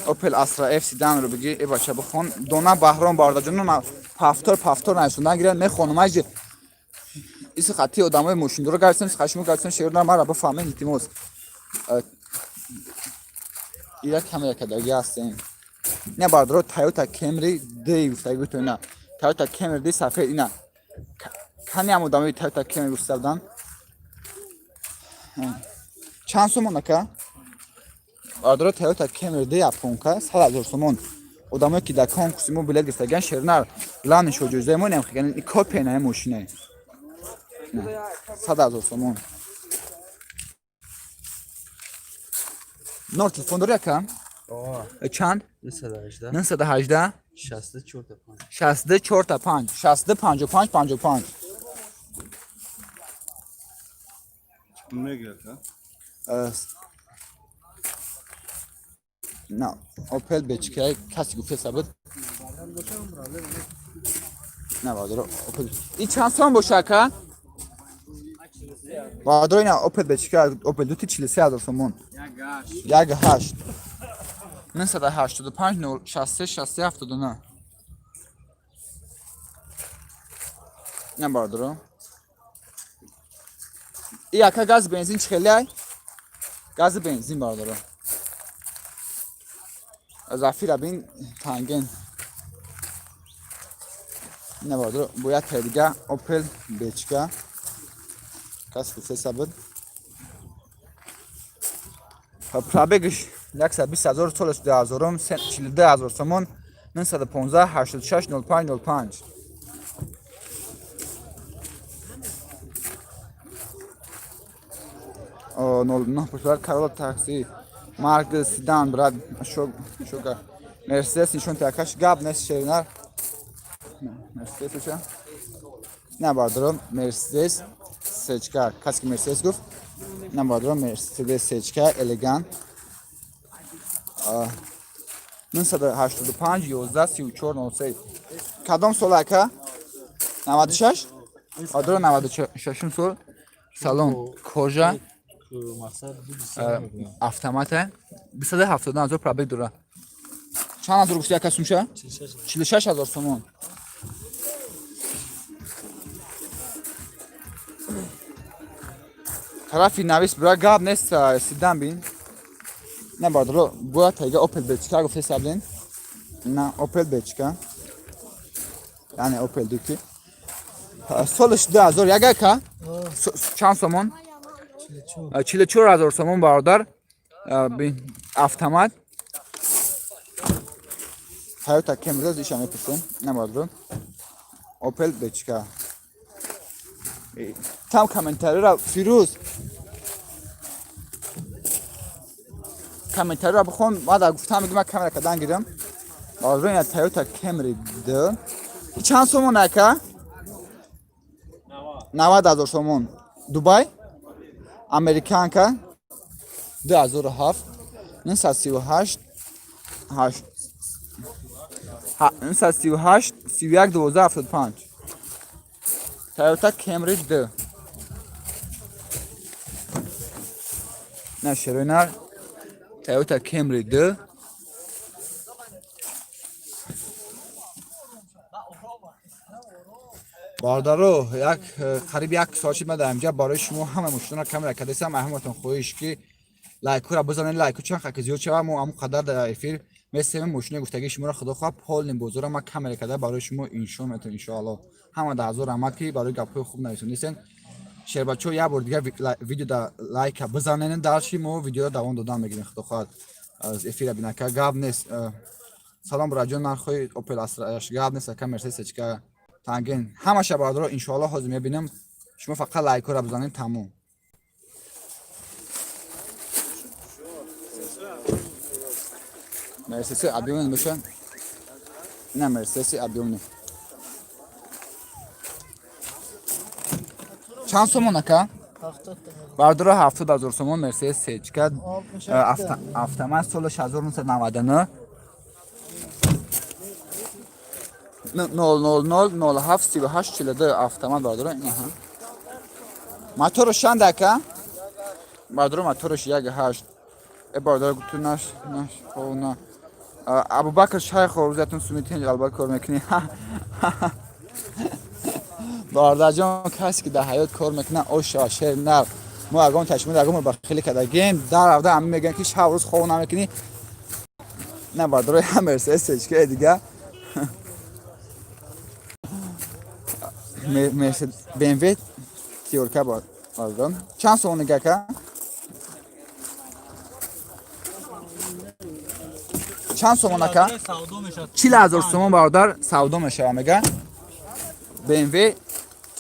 Opel Astra F седан ро бигир, э бача бихон. Дона Баҳром бародарҷон, пафтор пафтор нависондан гиранд, мехонам ажи. Иси хати одамои мошиндоро гардисам, иси хашмо гардисам, шеър мара бифаҳмед илтимос. Ира камера кадаги ҳастем. Не бародаро, Toyota Camry D гуфтаги гуфто ина. Toyota Camry D сафед ина. Кани ҳам одамои Toyota Camry гуфта буданд? Чанд сомон ака? Бародаро Toyota Camry D японка 100 000 сомон. Одамое ки дар конкурси мо билет гирифтагиан шернар главный шоҷоизаи мо нем хиган копия на мошине. 100 000 сомон. Нор телефон дори, ака? Чанд? 918. 918. 64 5. 64 та 5, 62 55 55. Мегирад, а? На Опел бечка каси гуфта сабит. На, бародаро, Опел. И чанд сом боша, ака? Бародаро, ина Опел бечка, Опел дути 43 000 сомон. Як ҳашт. 985 0 63 63 79. На, бародаро. И, ака, газ бензин чӣ хеле ай? Гази бензин, бародаро. Зафира бин танген. На, бародаро, бояд дига Опел бечка. Кас гуфта буд. Пробегш 120 ҳазор, солаш 2000, 42 ҳазор сомон. 915 86 05 05. О, 09 пушвар Карола такси марк седан, брат, шога Мерседес нишон такаш гап нест, шеринар Мерседес уша. На, бародаро, Мерседес сечка, касе ки Мерседес гуфт. На, бародаро, Мерседес сечка элегант 985 11 34 03. Кадом сол, ака? 96, бародаро, 96 сол, салон кожа. Мақсад ду. Автомата, 270 ҳазор пробег дора. Чанд ҳазор гуфти, ака, сумша? 46 ҳазор сомон. Тарафи навис, бира, гап нест, седан бин. На, бародаро, бояд тайга Опел бечка гуфте саблин. На, Опел бечка, яъне Опел дуки, солаш 2001, ака. Чанд сомон? 44 ҳазор сомон, бародар. Бин, автомат. Toyota Camry иша мепурсем. На, бародар, Опел бечка. Там комментариро, Фирӯз, комментариро бихон. Баъд гуфтам, мегӯм, ман камера кадан гирам. Бародар, ина Toyota Camry д чанд сомон, ака? 90 ҳазор сомон. Дубай американка, 2007, 938 8 938 31 12 75. Toyota Camry д. На, шероинар, Toyota Camry д. Бародаро, як қариб як соат шид, ман дар инҷа барои шумо ҳама мошинро камера кардастам. Ҳаматон хоҳиш, ки лайкҳоро бизанед. Лайкҳо чанд қадр зиёд шавад, мо ҳамон қадар дар эфир месемем мошини гуфтагии шуморо. Худо хоҳад, полный бозорро ман камера карда барои шумо иншо метавон, иншоалло. Ҳама да ҳазор раҳмат, ки барои гапҳои хуб нависондистен. Шербачо, як бор дигар видео да лайка бизанед, дарши мо видеоро давом додан мегирем, худо хоҳад, аз эфира бинака. Гап нест. Салом, бораҷон, нархҳои Опел Астраш? Гап нест, ака. Мерседес чика, танген, ҳамаша, бародаро, иншоалло, ҳозир мебинем. Шумо фақат лайкҳоро бизанед, тамом. Мерседеси объёмный боша. На, Мерседеси объёмный чанд сомон, ака? Бародаро, 70 000 сомон Мерседес сечка автомат, солаш 1999, 000 07 38 42, автомат, бародаро. Инаҳа моторш чанд, ака? Бародаро, моторш як ҳашт. Э, бародаро, ту наш наш хона. Абубакр Шайхо, рӯзатон сумитен, албат кор мекунӣ. Бародарҷон, касе ки дар ҳаёт кор мекунад, оша шер нар. Мо ягон ташмил, ягон ба хеле кардагем, дар равда ҳама мегӯянд, ки шаб рӯз хоб намекунӣ. На, бародарои, ҳам Мерседес сечка дига, БМВ тиёрка, бародарон, чанд сомон, ака? Чанд сомон, ака? 40 000 сомон, бародар, савдо мешава, мега, БМВ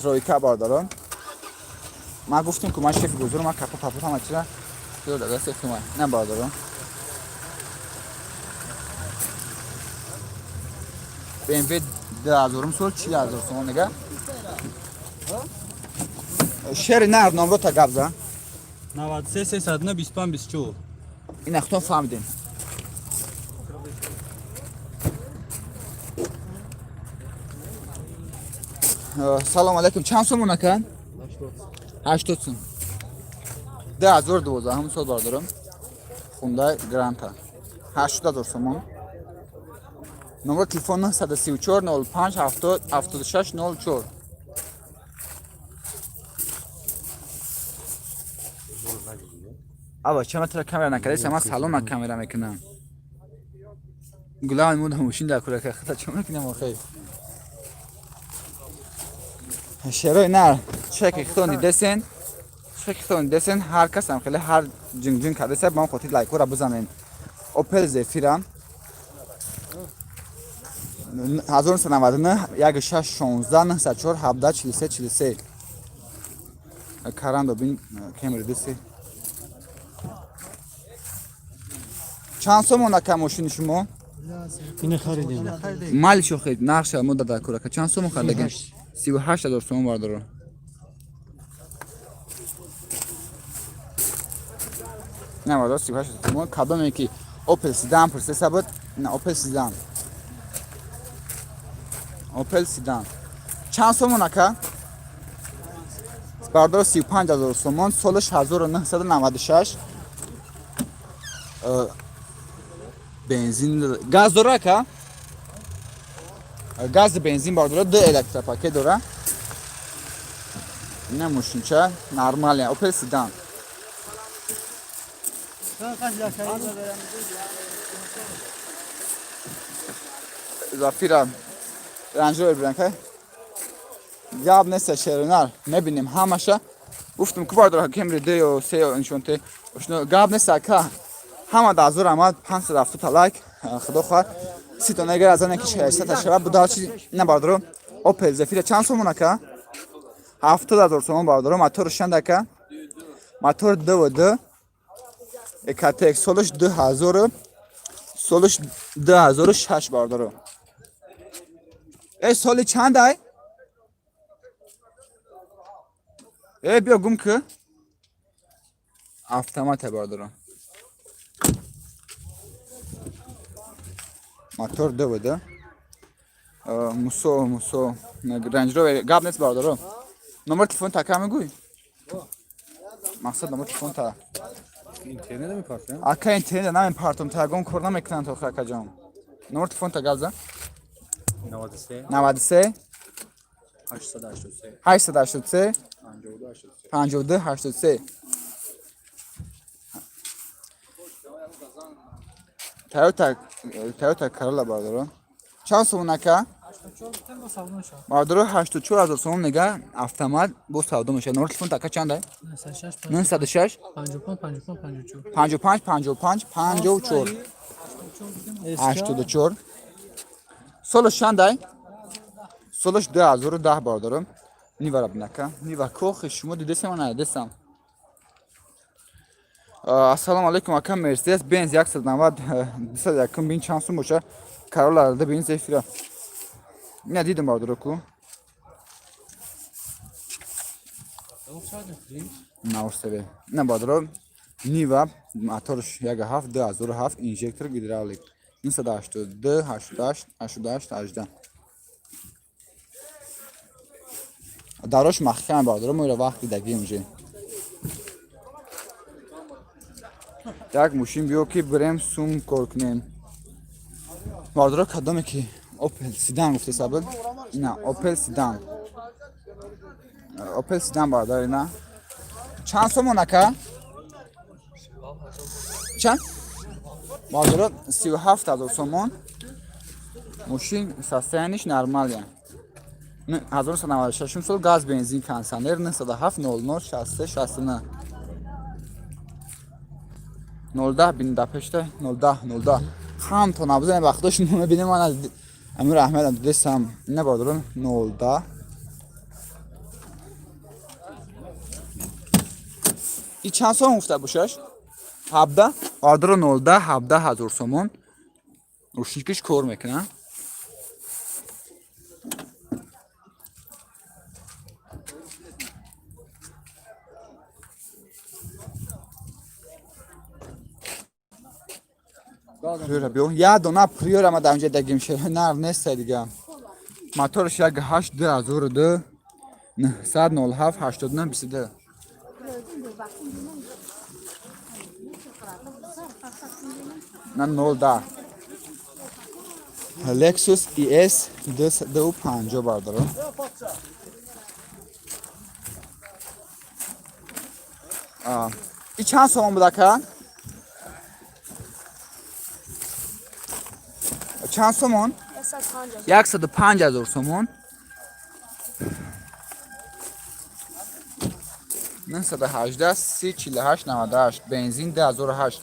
тройка. Бародарон, ман гуфтем, ки ман шефи бозор, ман капа папа ҳама чира дар дасти хума. На, бародарон. BMW 2000 сол 40,000 сомон нега. Шери нар номро та гап за. 93 309 25 24. Ин ахтон фаҳмидем. Салом алейкум. Чанд сомон ака? 80 сом. 2012 сол бардорам. Хундай Гранта. 80,000 сомон. Номер телефон 934 05 70 76 04. Ава чама тра камера накарда, сама салона камера мекунам. Гулам муд мошин дар курака хата чама мекунам охе. Шерои нар чеки хитон дидесен. Чеки хитон дидесен ҳар кас ҳам хеле ҳар ҷинг-ҷинг кардеса ба он хотир лайкҳоро бизанен. Opel Zafira 1999 16 16 904 17 43 43. Карандо бин кемри диси. Чанд сомон ака мошини шумо? Ина харидем. Мали шохед нақша мо дада курака чанд сомон харидагин? 38,000 сомон бардоро. Не бардоро 38,000 сомон кадоме ки Opel Sedan пурсеса буд? Не Opel Sedan. Opel Sedan. Чанд сомон ака? Бардоро 35,000 сомон солаш 1996. Бензин газ дора ака? Газ бензин бардора ду электропакет дора. Ина мошинча нормалия Opel Sedan. Зафира Range Rover биран гап нест шеринар мебинем ҳамаша. Гуфтум ку бардора Camry 2 ё 3 ё нишонте. Ошно гап нест ака. Ҳама дазур омад 570 та лайк. Худо хоҳад 30 то негар аз ане ки 600 та шава будал чи на бардоро. Opel Zafira чанд сомон ака? 70,000 сомон бардоро. Мотор чанд ака? Мотор 2 ва 2. Экатек солаш 2000 солаш 2006 бардоро. Э соли чанд ай? Э биё гум ки. Автомат бардоро. Мотор 2 ва 2. Мусо мусо Range Rover гап нест бардоро. Номер телефон та ка мегӯй? Мақсад номер телефон та. Интернет мепартем. Ака интернет намепартом та ягон кор намекунанд охир акаҷон. Номер телефон та гап зан. 93 93 883 883 52 83. 52 83. Toyota Toyota Corolla бардоро. Чанд сомон ака? Бардоро 84,000 сомон нега автомат бо савдо мешавад. Номер телефон ака чанд ай? 906 55 55 54. 55 55 54 84. Солаш чанд ай? Солаш 2010 бардорам. Нивара бинака. Нива кохи шумо дидесам ё надидесам? Ассалому алайкум ака Mercedes Benz 190 201 бин чанд сум боша? Corolla да бин Zafira. Не дидам бардоро ку. Наурсеве. Не бардоро. Нива моторш 1.7 2007 инжектор гидравлик. 982 88 88 18. Дарош маҳкам бардоро мо ира вақт дидагим уже. Як мошин биё ки бирем сум кор кунем. Бардоро кадоме ки Opel Sedan гуфтеса буд? На, Opel Sedan. Opel Sedan бардор ина. Чанд сомон ака? Чанд? Бардоро 37,000 сомон. Мошин состояниш нормалия. 1996 сол газ бензин кондиционер 907 00 63 69. 010 бин да пешта 010 010 хам то набузан вақтош мебинем ман аз Амир Аҳмедам дидесам не бардорам 010 и чанд сомон гуфта бошаш? 17 бардоро 010 17,000 сомон. Рӯшникиш кор мекунад. Приора биё. Як дона Приора ма дар инҷа дагим, шернар неста дига. Моторш 1.8, 2002, 907, 89, 22. На 0,10. Lexus ES 250, бардаро. И чанд сомон буда, ака? Чанд сомон? 105 000 сомон. 918, 30, 48, 98, бензин 2008.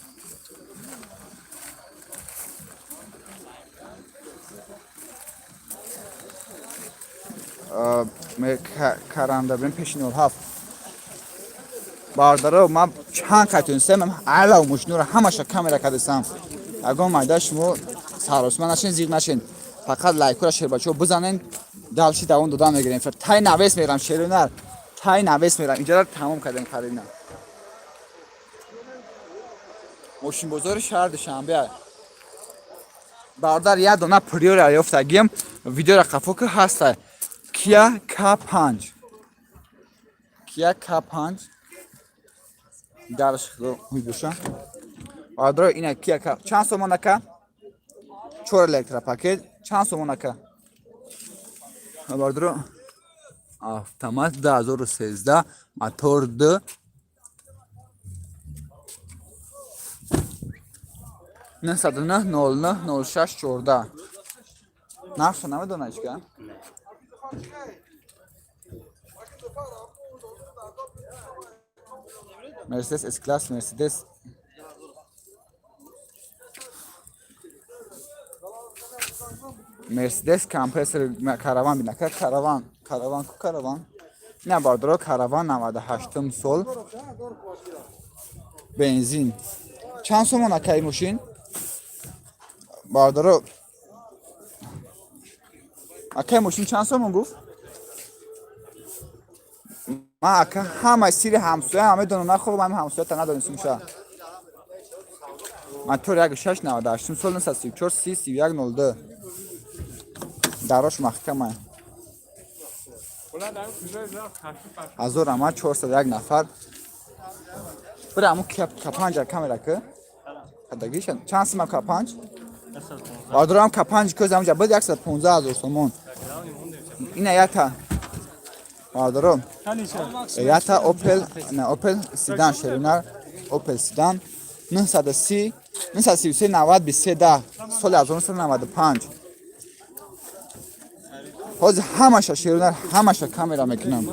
Каранда бирем пеши 07. Бардаро, ман чанд катунсем, алав мошинуро ҳамаша камера кардесам. Ягон майда шумо саросма нашин, зиқ нашин. Фақат лайкура, шербачаҳо, бизанен, дальше давом дода мегирем. Тай навес мерам, шерунар, тай навес мерам. Инҷара тамом кардем харидна. Мошинбозори шаҳр Душанбе. Бародар, як дона Приора ёфтагием, видеора қафо ки ҳаста. Kia K5, Kia K5, дарш боша, бародар. Ина Kia K чанд сомон, ака? Чор электропакет чанд сомон, ака? Бародар, автомат, 2013, мотор д 909, 09, 06, 14. Нархша намедона ҳечка. Мерседес S класс, Мерседес Мерседес компрессор, Караван бинака, Караван, Караван ку, Караван. Ина, бародаро, Караван 98 сол, бензин. Чанд сомон, акаи, мошин? Бародаро, акаи, мошин чанд сомон гуфт? Ман, ака, ҳамаи сири ҳамсоя ҳама медонам, нахоб ҳами ҳамсоята надонистум ша. Мотор 1.6, 98 сол, 934, 30, 31, 02. Дарош маҳкама. Ҳазор ама, 401 нафар. Бира, аму К5 камера ки кадагиша. Чанд сима К5? Бародарам, К5 кӯз амҷа буд, 115 000 сомон. Ина ята, бародаром, ята Опел, на Опел седан, шерунар, Опел седан, 930, 933, 90, 23, 10, соли 1995. Ҳозир ҳамаша, шерунар, ҳамаша камера мекунам,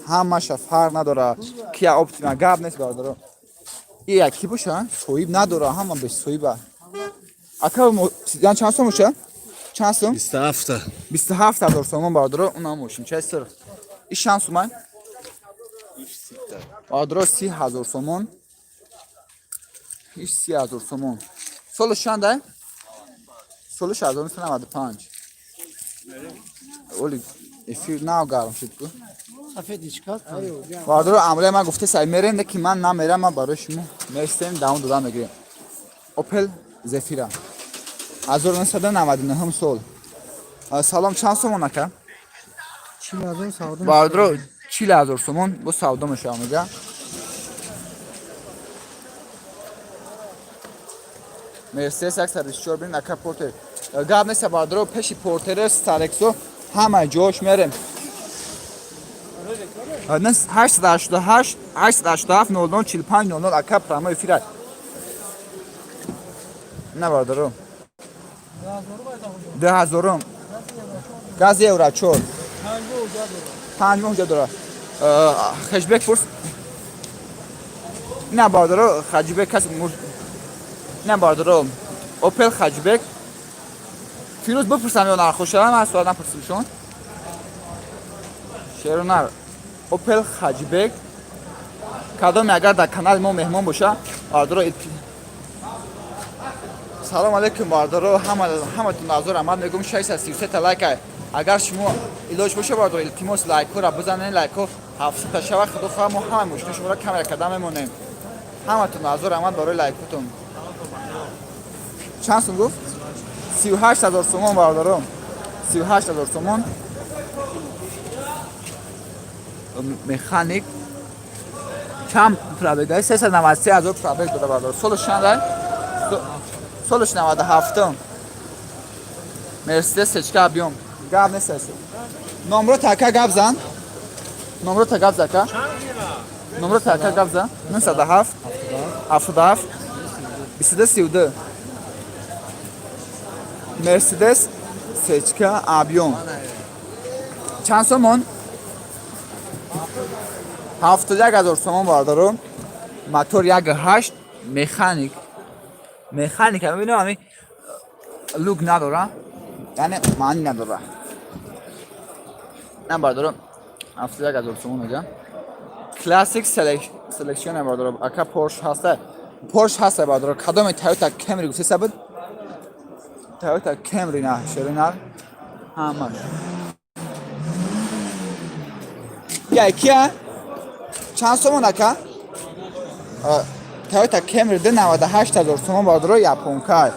ҳамаша, фарқ надора. Кия Оптима гап нест, бародаро. И яки боша, соҳиб надора, ҳама бесоҳиба. Ака, седан чанд сом боша? Чанд сом? 27. 27 000 сомон, бародаро. Унам мошинчаи сир. Иш чанд сумай, бародаро? 30 000 сомон. Иш 30 000 сомон. Солаш чанда? Солаш 1995. Оли эфир нав гарм шуд ку. Бародаро, амрое ман гуфте сай мерем, ки ман намерам, ман барои шумо мерсем, давом дода мегирем. Опел Зефира, 1999 сол. Салом, чанд сомон, ака? Бародаро, 40 000 сомон бо савдо мешавам, мега. Мерседес 124 бин, ака. Портер гап неста, бародаро, пеши Портере, Старексо, ҳама ҷош мерем. 888, 887, 00, 45, 00, ака, прямой эфир. На, бародаро, 2000-ум, газ евро 4, 5 моҳ ҳуҷҷат дора. Хешбек фурс. Ина, бародаро, хаҷбек кас. Ина, бародаро, Опел Хаҷбек. Фирӯз, бипурсам ё нархоша? Ман суол напурсимшон. Шерунар, Опел Хаҷбек. Кадоме агар дар канали мо меҳмон боша, бародаро. Салом алейкум, бародаро, ҳаматон азор амад мегӯм. 633 та лайк. Агар шумо илоҷ боша, бародаро, илтимос, лайкҳоро бизанед, лайкҳо 700 та шава. Худо хоҳа, мо ҳама мошини шуморо камера карда мемонем. Ҳаматон азор амад барои лайкҳотон. Чанд сум гуфт? 38 000 сомон, бародаро. 38 000 сомон. Механик. Чанд пробег дاره? 393 000 пробег дора, бародаро. Солаш чанд? Солаш 97. Мерседес сечка объём. Гап нест аст. Номро така гап зан. Номро та гап зака. Номро така гап зан. 907 77 22 32. Мерседес сечка объём. Чанд сомон? 71 000 сомон, бародаро. Мотор 1,8, механик. Механика мебинам, ами люк надора. Яъне маъни надора. На, бародаро, 71 000 сомон мега. Классик селекшн, бародаро. Ака, Порш ҳаста. Порш ҳаста, бародаро. Кадоме Toyota Camry гуфтеса буд? Toyota Camry на, шеринар. Ҳамаш. Я кия? Чанд сомон, ака? Toyota Camry 98 000 сомон, бародаро, японка.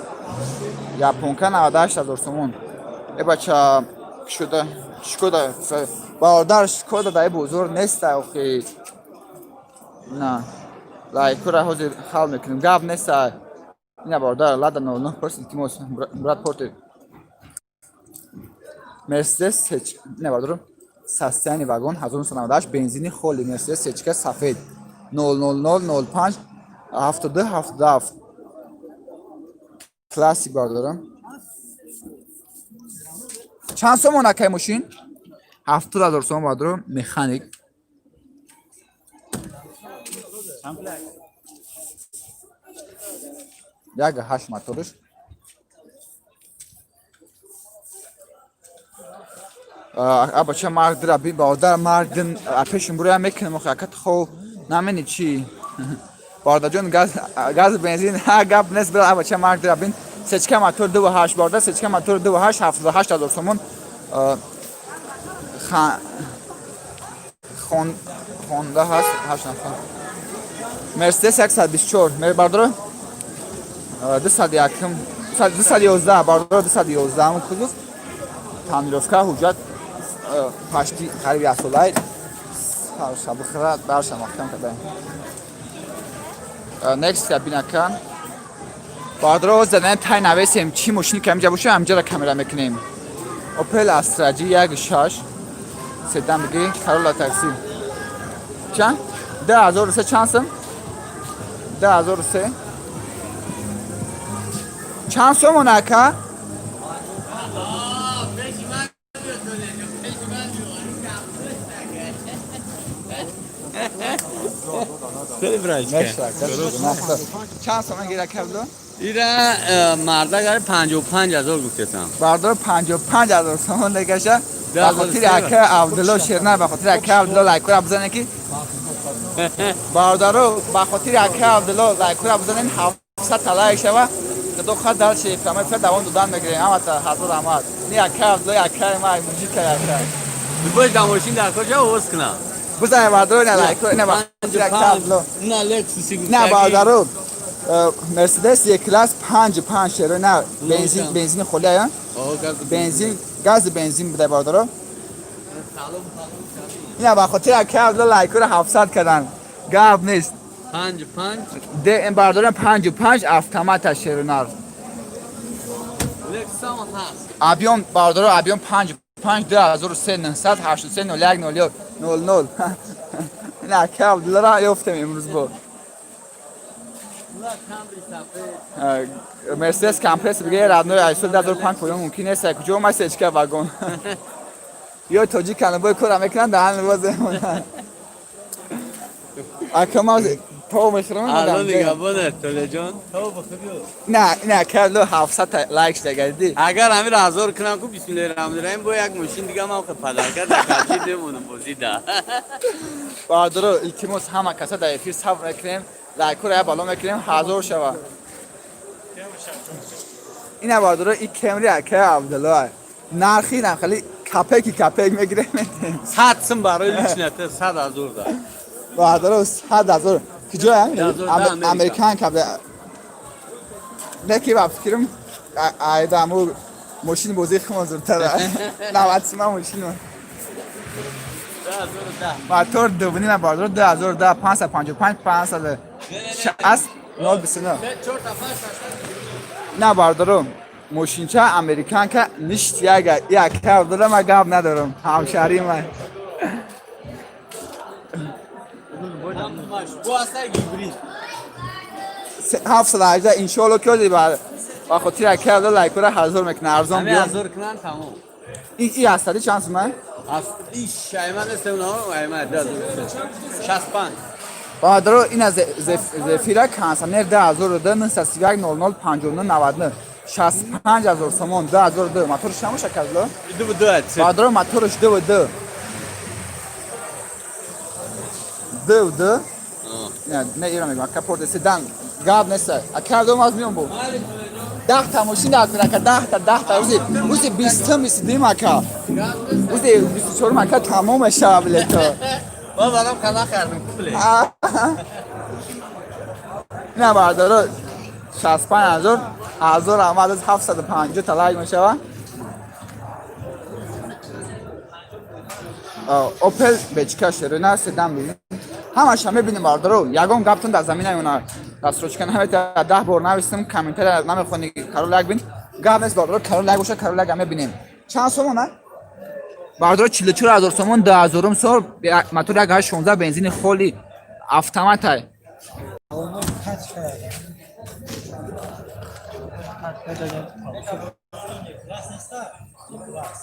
Японка 98 000 сомон. Э бача, шуда Шкода, бародар, Шкода дар бозор неста охи. На. Лайкура ҳозир ҳал мекунем. Гап неста. Ина, бародар, Лада 09 пурс, илтимос, брат портер. Мерседес сеч, не, бародар, состояние вагон 1998, бензини холи, Мерседес сечка сафед 00005 72 77 классик, бародарам. Чанд сомон, акай, мошин? 70 000 сомон, бародарам, механик. 1,8 моторш. Абача, мардра би, бародар, мардин пешим буроя мекунем охи, акат хо намени чи, бародарҷон, газ, газ, бензин ҳа, гап нест, бира. Абача, мардра бин, сечка мотор 2,8, бародар, сечка мотор 2,8, 78 000 сомон. Хонда ҳаст, ҳашт нафар. Мерседес 124, бародаро, 201, 211, бародаро, 211 кузов, тонировка, ҳуҷҷат пашти қариби яксолаи шабухра дарша маҳкам кардаем. Next кабинака, бародаро, задан тай навесем, чӣ мошини ки ҳаминҷа боша, ҳаминҷаро камера мекунем. Opel Astra G 1,6 седан биги, Corolla такси чанд? 2003. Чанд сум? 2003. Чанд сомон, ака? Чанд сомон гира кардо? Ира марда 55 000 гуфтесам. Бардор, 55 000 сомон дегаша. Ба хотири ака Абдулло Шерна, ба хотири ака Абдулло лайкура бизанед ки, бародаро, ба хотири ака Абдулло лайкура бизанед, 700 та лайк шава. Худо хад дальше прямой эфир давом додан мегирем. Ҳамата ҳазор раҳмат. Ни ака Абдулло, акаи ма, мужика ака. Боз да мошин дар куҷо овоз кунам? Бизанед, бародаро, на лайкура, на ба хотири ака Абдулло. На Лексуси. На, бародаро, Мерседес Е класс 5,5, шеро, на бензин, бензини холи ая, бензин, гази бензин буда, бародаро. Ина ба хотири ака Абдулло лайкура 700 кардан, гап нест. 5,5. Де ин, бародарам, 5,5, автомата, шеронар. Лексус ҳам ҳаст. Объём, бародаро, объём 5,5, 2003, 983 01 00 00. Ина ака Абдуллоро ёфтем имрӯз бо Мерседес компресс биге, родной, ай сол 2005 поён мумкин нест. Куҷо омад сечка вагон? Ё тоҷикан бой кора мекунанд, даҳан боз. Ака, ма то мехӯрам. Алло нигаҳбоне, Толеҷон. То бихӯрӣ. На, на кардо 700 та лайк шдагардӣ. Агар ҳамира ҳазор кунам ку, бисмиллоҳи раҳмони раҳим, бо як мошин дига ман падарка дар качи бемонам бозӣ да. Бародаро, илтимос, ҳама каса дар эфир сабр мекунем, лайкҳоро я бало мекунем, 1000 шава. Ина, бародаро, и Кемри ака Абдулло, нархи нам хеле копейки копейк мегирем. 100 сум барои личната, 100 000 да. Бародаро, 100 000 куҷоя? 1000 да Америка. Американ кабда. Не ки ба фикрам айдаму мошини бозии химо зудтара. 90 сима мошино. Мотор дувнина бардор 2010 555 560 029. На бардорум мошинча американка ништ яга як кардора ма гап надорам ҳамшаҳрии ман. 718 иншоалло ки ози ба хотири акарда лайкора ҳазор мекунад арзон ҳамин биён. ҳазор кунанд, тамом. И астади чанд сумай? Аз иш айман нест, унаҳо айман 2065. Бародаро, ина Зефира консанер 2002 931 00 59 99 65 ҳазор сомон 2002 моторш чанд казло? Ду ду ад. Бародаро, моторш ду ду ду ду. Не, не, ира мегӯям, ака, порте седан гап нест, ака, дом аз миён бу 10 та мошин дар кун, ака, 10 та, 10 та. Рӯзи 20-ум, 22-м, ака, рӯзи 24-ум, ака, тамоме шава билето. Ба барам қана хардам пуле. Не, бардоро, 65 ҳазор ҳазор ҳама аз 750 та лайк мешава. Опел бечка шерина седан бибинем, ҳамаша мебинем. Бардоро, ягон гаптон дар замина ёна дастрочка намета, 10 бор нависем, комментария намехони. Карол як бин, гап нест, бардоро, карол як боша, карол як мебинем. Чанд сомона, бардоро? 44 ҳазор сомон, 2000-ум сол, мотор 1,8 16, бензини холи, автоматай.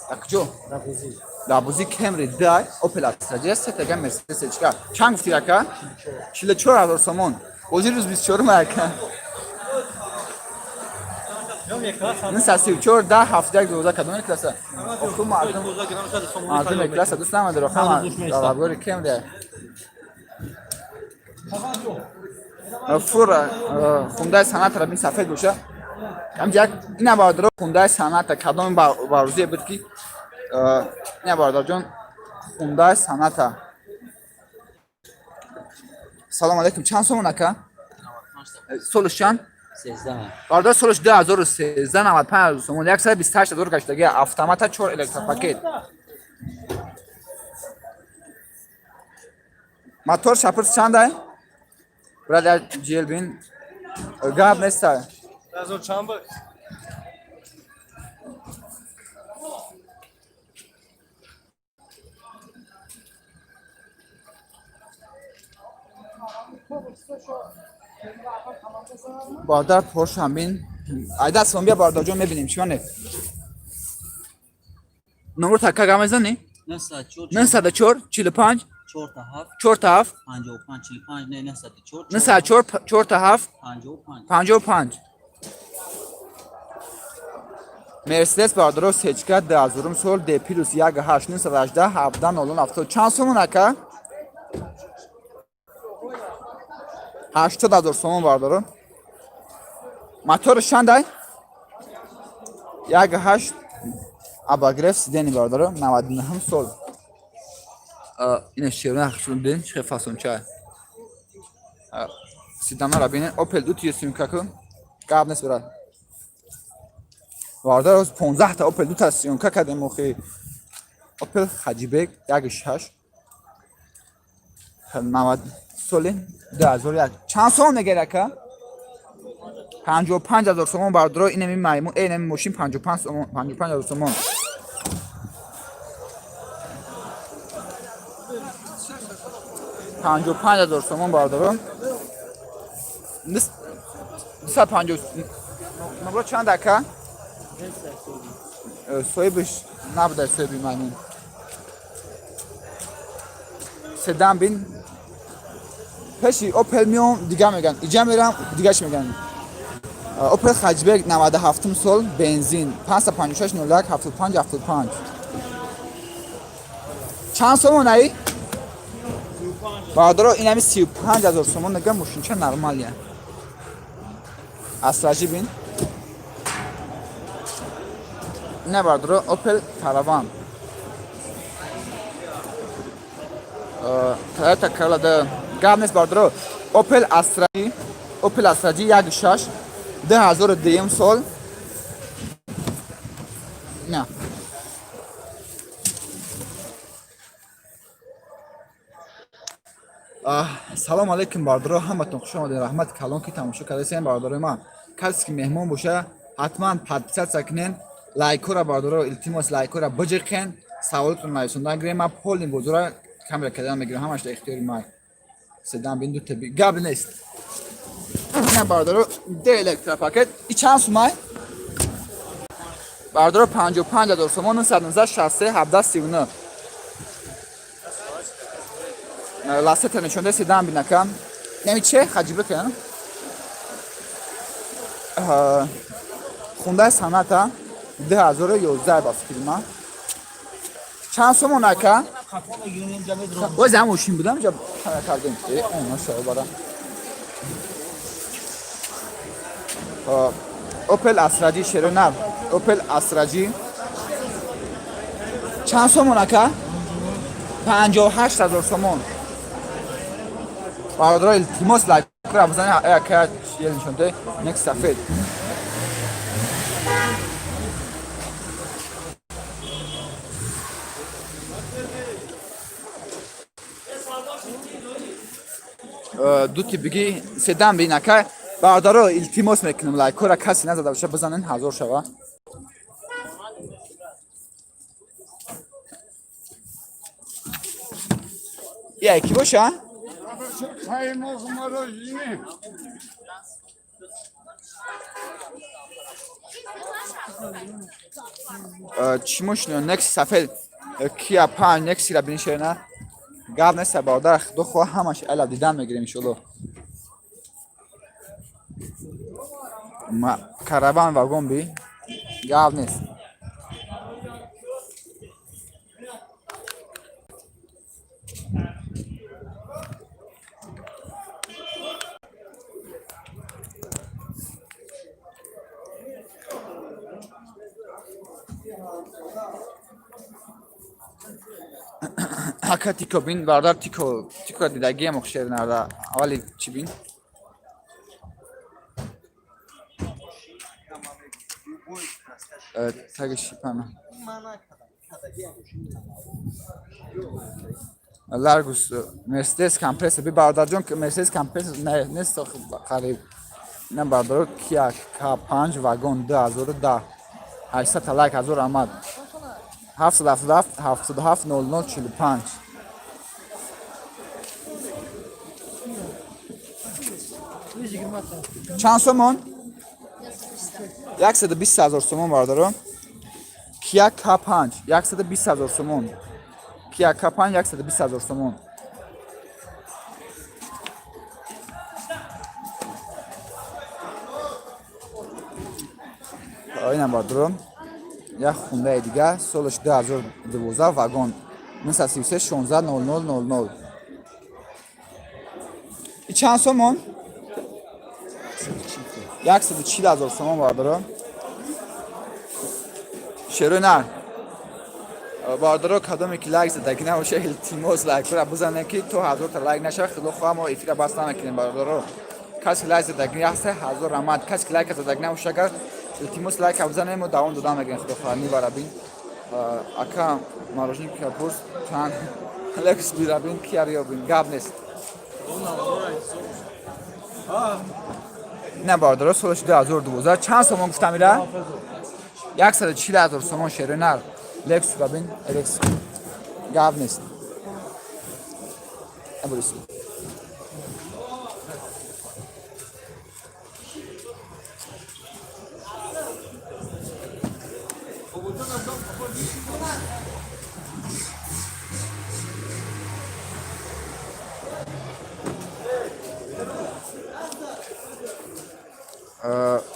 Дар куҷо? Дар бозӣ Кемри дай Опел Астра сетага Мерседес чика. Чанд гуфти, ака? 44 ҳазор сомон. Бозӣ рӯз 24-ум, ака. 934 10 71 12. Кадоме класса? Оху мардум класса дӯст намедора, ҳама талабгори Кемри. Фура Хундай Санатара бин, сафед боша. Ҳамҷа як ина, бародаро, Хундай Саната кадоми барӯзие буд ки ина, бародарҷон, Хундай Саната. Салом алейкум, чанд сомон, ака? Солш чанд? 13. Бародар, солш 2013, 95 ҳазор сомон, 128 ҳазор гаштаги, автомата, чор электропакет. Мотор шапырс чандай? Брат, як ҷел бин. Гап неста. Чанд буд? Бародар, Поршам бин. Ай дастмон бия, бародарҷон, мебинем чӣ мане. Номро така га мезанӣ? 904. 904 45. 4 та 7. 4 та 7. 55 45, не, 904. 904 4 та 7. 55. 55. Мерседес, бародаро, сечка, 2000-ум сол, Д плюс, 1,8, 918 17 00 70. Чанд сомон, ака? 80 ҳазор сомон, бародаро. Моторш чандай? 1,8, обогрев сиденье, бародаро, 99 сол. Ина шерна хушун бин, чӣ фасонча. Седанара бинен, Опел ду съёмка кун. Гап нест, брат. Бародар, 15 та Опел дута съёмка кардем охи. Опел Хаҷибек 1,6, 90 соли 2001. Чанд сомон мегирад, ака? 55 ҳазор сомон, бародаро, инами маймун, инами мошин 55 сомон, 55 ҳазор сомон. 55 ҳазор сомон, бародаро. 250 номро чанд, ака? Соҳибаш набуда, соҳиби маймун. Седан бин. Пеши Опел миём, дига меган, иҷа мерам, дигаш меган. Опел Хаҷбек, 97 сол, бензин, 556 01 75 75. Чанд сомон аи, бародаро? Инами 35 ҳазор сомон нега, мошинча нормалия. Астражи бин. Не, бародаро, Опел Караван, Тойота Corolla да гап нест, бародаро. Опел Астраҷи, Опел Астраҷи 1,6. 2002 сол. На. Салом алейкум, бардоро, ҳаматон хуш омадед. Раҳмат калон, ки тамошо кардасен, бардорои ман. Касе ки меҳмон боша, ҳатман подписаться кунен, лайкора, бардоро, илтимос, лайкора биҷиқен, саволотон нависондан гирем. Ман полный бозора камера кардан мегирам, ҳамаш дар ихтиёри ман. Седан бин, ду теби гап нест. Ина, бардоро, де электропакет. И чанд сумай, бардоро? 55 000 сомон. 919 63 17 39. Ласета нишонда, седан бинака. Неми че хаҷиба кан хундаи саната 2011 ба фикри ман. Чанд сомон, ака? Боз ҳам мошин будам ҷа кардем. Она шоҳбара. Опел Асраҷи, шеронар, Опел Асраҷи чанд сомон, ака? 58 000 сомон. Бародаро, илтимос, лайкра бизанед. Ака, чиел нишонде, нек сафед. Ду тибиги седан бин, ака. Бародаро, илтимос мекунам, лайкора касе назада боша, бизанен, ҳазор шава. Я ки боша? Қаймоқ мороженое. Чӣ мошино? Некси сафед, Кия 5 Нексира бин, шерна. Гап нест, бародар, худо хоҳ, ҳамаш ала дидан мегирем, иншолло. Караван вагон би, гап нест. Ака, Тико бин, бародар, Тико, Тико дидагиам шернарда. Аввали чӣ бин? Таги шипана. Ларгус, Мерседес компрессор би, бародарҷон, Мерседес компрессор нест қариб. Ина, бародаро, Кия К5 вагон 2010. 800 лайк, ҳазор омад. 777 77 00 45. Чанд сомон? 120 000 сомон, бародаро. Кия К5 120 000 сомон. Кия К5 120 000 сомон. Инам, бародаро, як хундаи дига, солаш 2012, вагон, 933 16 00 00. И чанд сомон? 140 000 сомон, бародаро. Шерои нар. Бародаро, кадоме ки лайк задагӣ набоша, илтимос, лайкора бизанем, ки то 1000 та лайк нашава, худо хоҳа, мо эфира бас намекунем. Бародаро, касе лайк задагӣ ҳаста, ҳазор раҳмат. Касе ки лайка задагӣ набоша, агар, илтимос, лайка бизанем, мо давом дода мегирем, худо хоҳа. Нивара бин, ака, мороженое пурс чанд? Лекс бирабин, киарио бин, гап нест. Не, бародаро, солаш 2012. Чанд сомон гуфтам ира? 140 000 сомон, шерои нар. Лексура бин, лекс, гап нест. Набурис.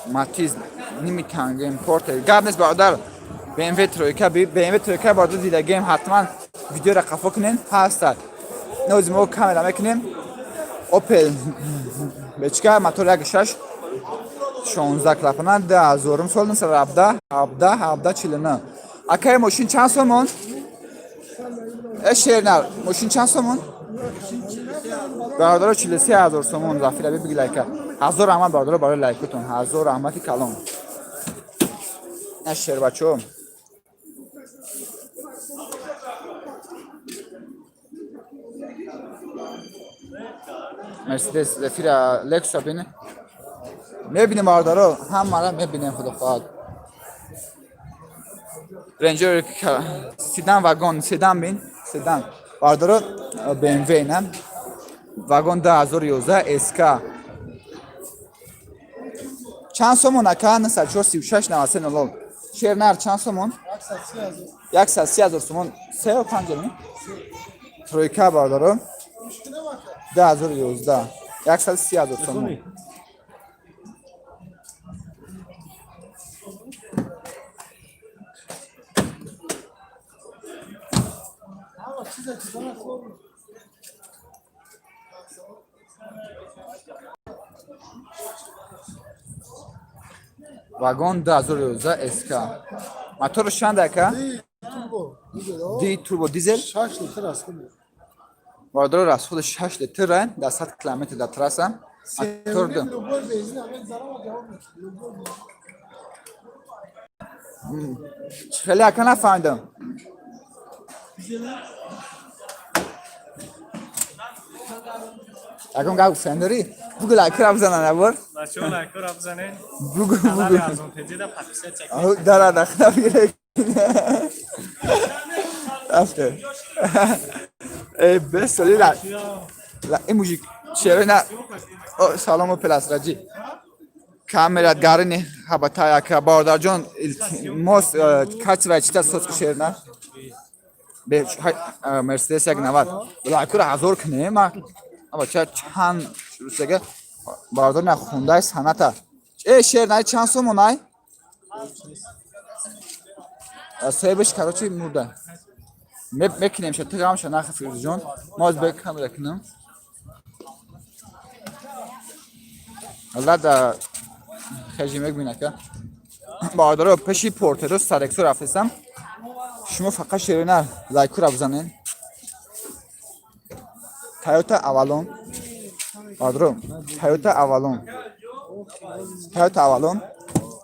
Матиз ними танг импортер, гап нест, бародар. BMW тройка би, BMW тройка, бародар, дидагием, ҳатман видеоро қафо кунен, ҳастад. Нози мо камера мекунем. Opel бечка, мотор 1.6, 16 клапана, 2000 сол, 917 17 17 49. Акай, мошин чанд сомон? Э, шернар, мошин чанд сомон? Бародаро, 43 ҳазор сомон. Зафира, биги лайка. Ҳазор раҳмат, бародаро, барои лайкутон. Ҳазор раҳмати калон. На, шербачо. Мерседес, Зефира, Лексуса бин. Мебинем, бародаро, ҳамара мебинем, худо хоҳад. Рейнҷ седан, вагон, седан бин, седан. Бародаро, BMW на. Вагон 2011 SK. Чанд сомон, ака? 94 36 93 00. Шернар чанд сомон? 130 ҳазор сомон. Се ё панҷ ми? Тройка, бародаро. 2011. 130 ҳазор сомон. Вагон 2011 SK. Моторш чанд, ака? Ди турбо дизел. 6 литр аст. Бародаро, расходи 6 литр дар 100 километр дар трасса. Мотор ду. Любой бензин ҳамин зарама ҷавоб медиҳад. Любой бензин. Хеле, ака, нафаҳмидам. Ягон гап гуфтан дорӣ? Бугу, лайкра бизанан абор. Бачаҳо, лайкҳоро бизанед. Бугу, Канали бугу. Арзонтеҷида подписаться кунед. Дара дахта бигирек. Рафте. Э, бесоли ла. Ла, ин мужик чера на. О, салому пеласраҷи. Камера гарини хабата яка бародарҷон, илтимос, качество чита соцку шерна. Бе Мерседес як 90. Лайкура ҳазор кунем ма. Аба ча чанд русага бародар на хундай саната. Э, шер най чанд сомонай? Соҳибаш, короче, мурда. Мекунем ша тигам ша нахи Фирӯзҷон. Мо аз бе камера кунем. Алла хежи мегбин, ака. Бародаро, пеши портеро сарексо рафтесам. Шумо фақат шерина лайкура бизанен. Тойота Авалон. Бародаро, Тойота Авалон. Тойота Авалон.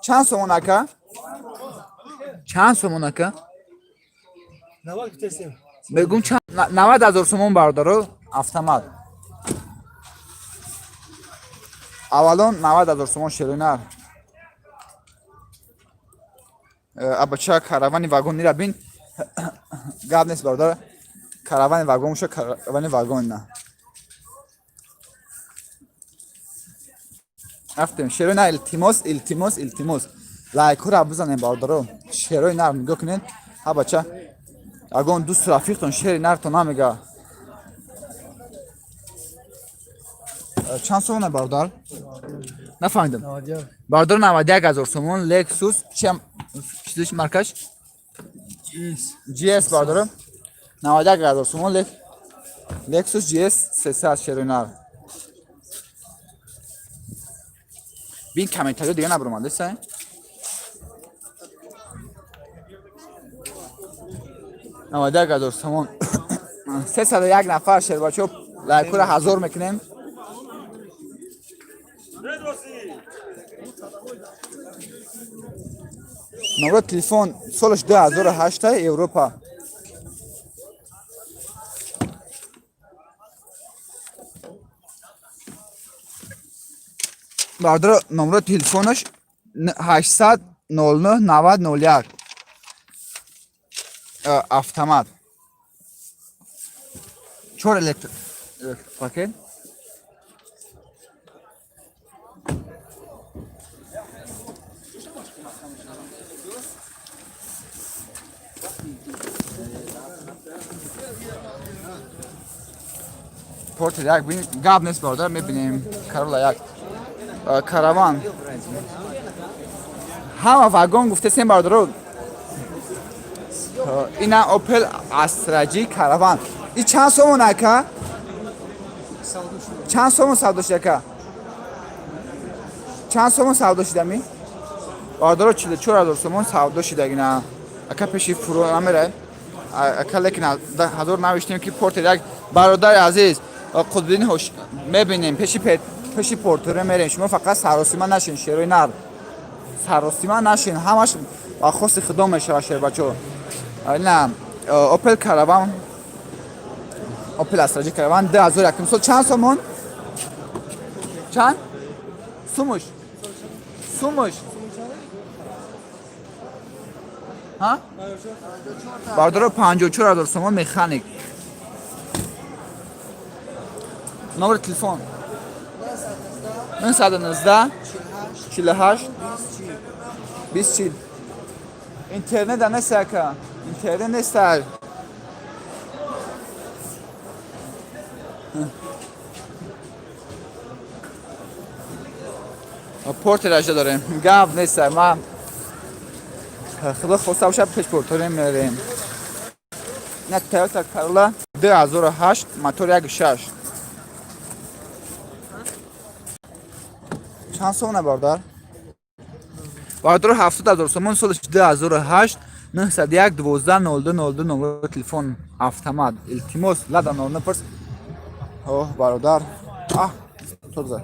Чанд сомон, ака? Чанд сомон, ака? Мегум чанд? 90 ҳазор сомон, бародаро, автомат. Авалон 90 ҳазор сомон, шеринар. Абача каравани вагон нира бин. Гап нест, бародар. Каравани вагон уша каравани вагон на. Рафтем. Шерои нар, илтимос, илтимос, илтимос. Лайкҳоро бизанем, бародаро. Шерои нар нигоҳ кунед. Ҳа, бача. Ягон дӯст рафиқтон шери нартон намега. Чанд сомона, бародар? Нафаҳмидам. Бародар, 91 ҳазор сомон Lexus чиам чизиш маркаш? GS, бародаро. 91 ҳазор сомон Lexus GS 300 шерои нар. Бин, комментарио дига набуромада сай. 91 ҳазор сомон. 301 нафар шербачо, лайкура ҳазор мекунем. Номро телефон солаш 2008 Европа. Бародаро, номро телефонаш 800 09 90 01. Автомат. Чор электр пакет. Портер як бин, гап нест, бародар, мебинем. Карола як. Караван. Ҳама вагон гуфтесем, бародаро. Ина Opel Astra G караван. И чанд сомон, ака? Чанд сомон савдо шуда, ака? Чанд сомон савдо шудами? Бародаро, 44 ҳазор сомон савдо шудагина. Ака пеши фуро намерай. Ака, лекин ҳазор навиштем, ки портер як бародари азиз Қутбиддин ҳош мебинем, пеши портере мерем. Шумо фақат саросима нашин, шерои нар, саросима нашин, ҳамаш ба хости худо мешавад, шербачо. На, Опел Караван, Опел Астраҷи Караван 2001 сол, чанд сомон? Чанд сумуш? Сумуш ҳа, бародаро, 54 000 сомон, механик. Номери телефон 919 48 20 40. Интернет да нест, ака, интернет нест. Портер ажда дорем, гап нест. Ма худо хоста бошад, пеш портерем мерем. На, Toyota Corolla 2008, мотор 1.6, чанд сомона, бародар? Бародар, 70 000 сомон, соли 2008, 901 12 02 02 номер телефон, автомат. Илтимос, лада 09 пурс. Оҳ, бародар, аҳ, тоза.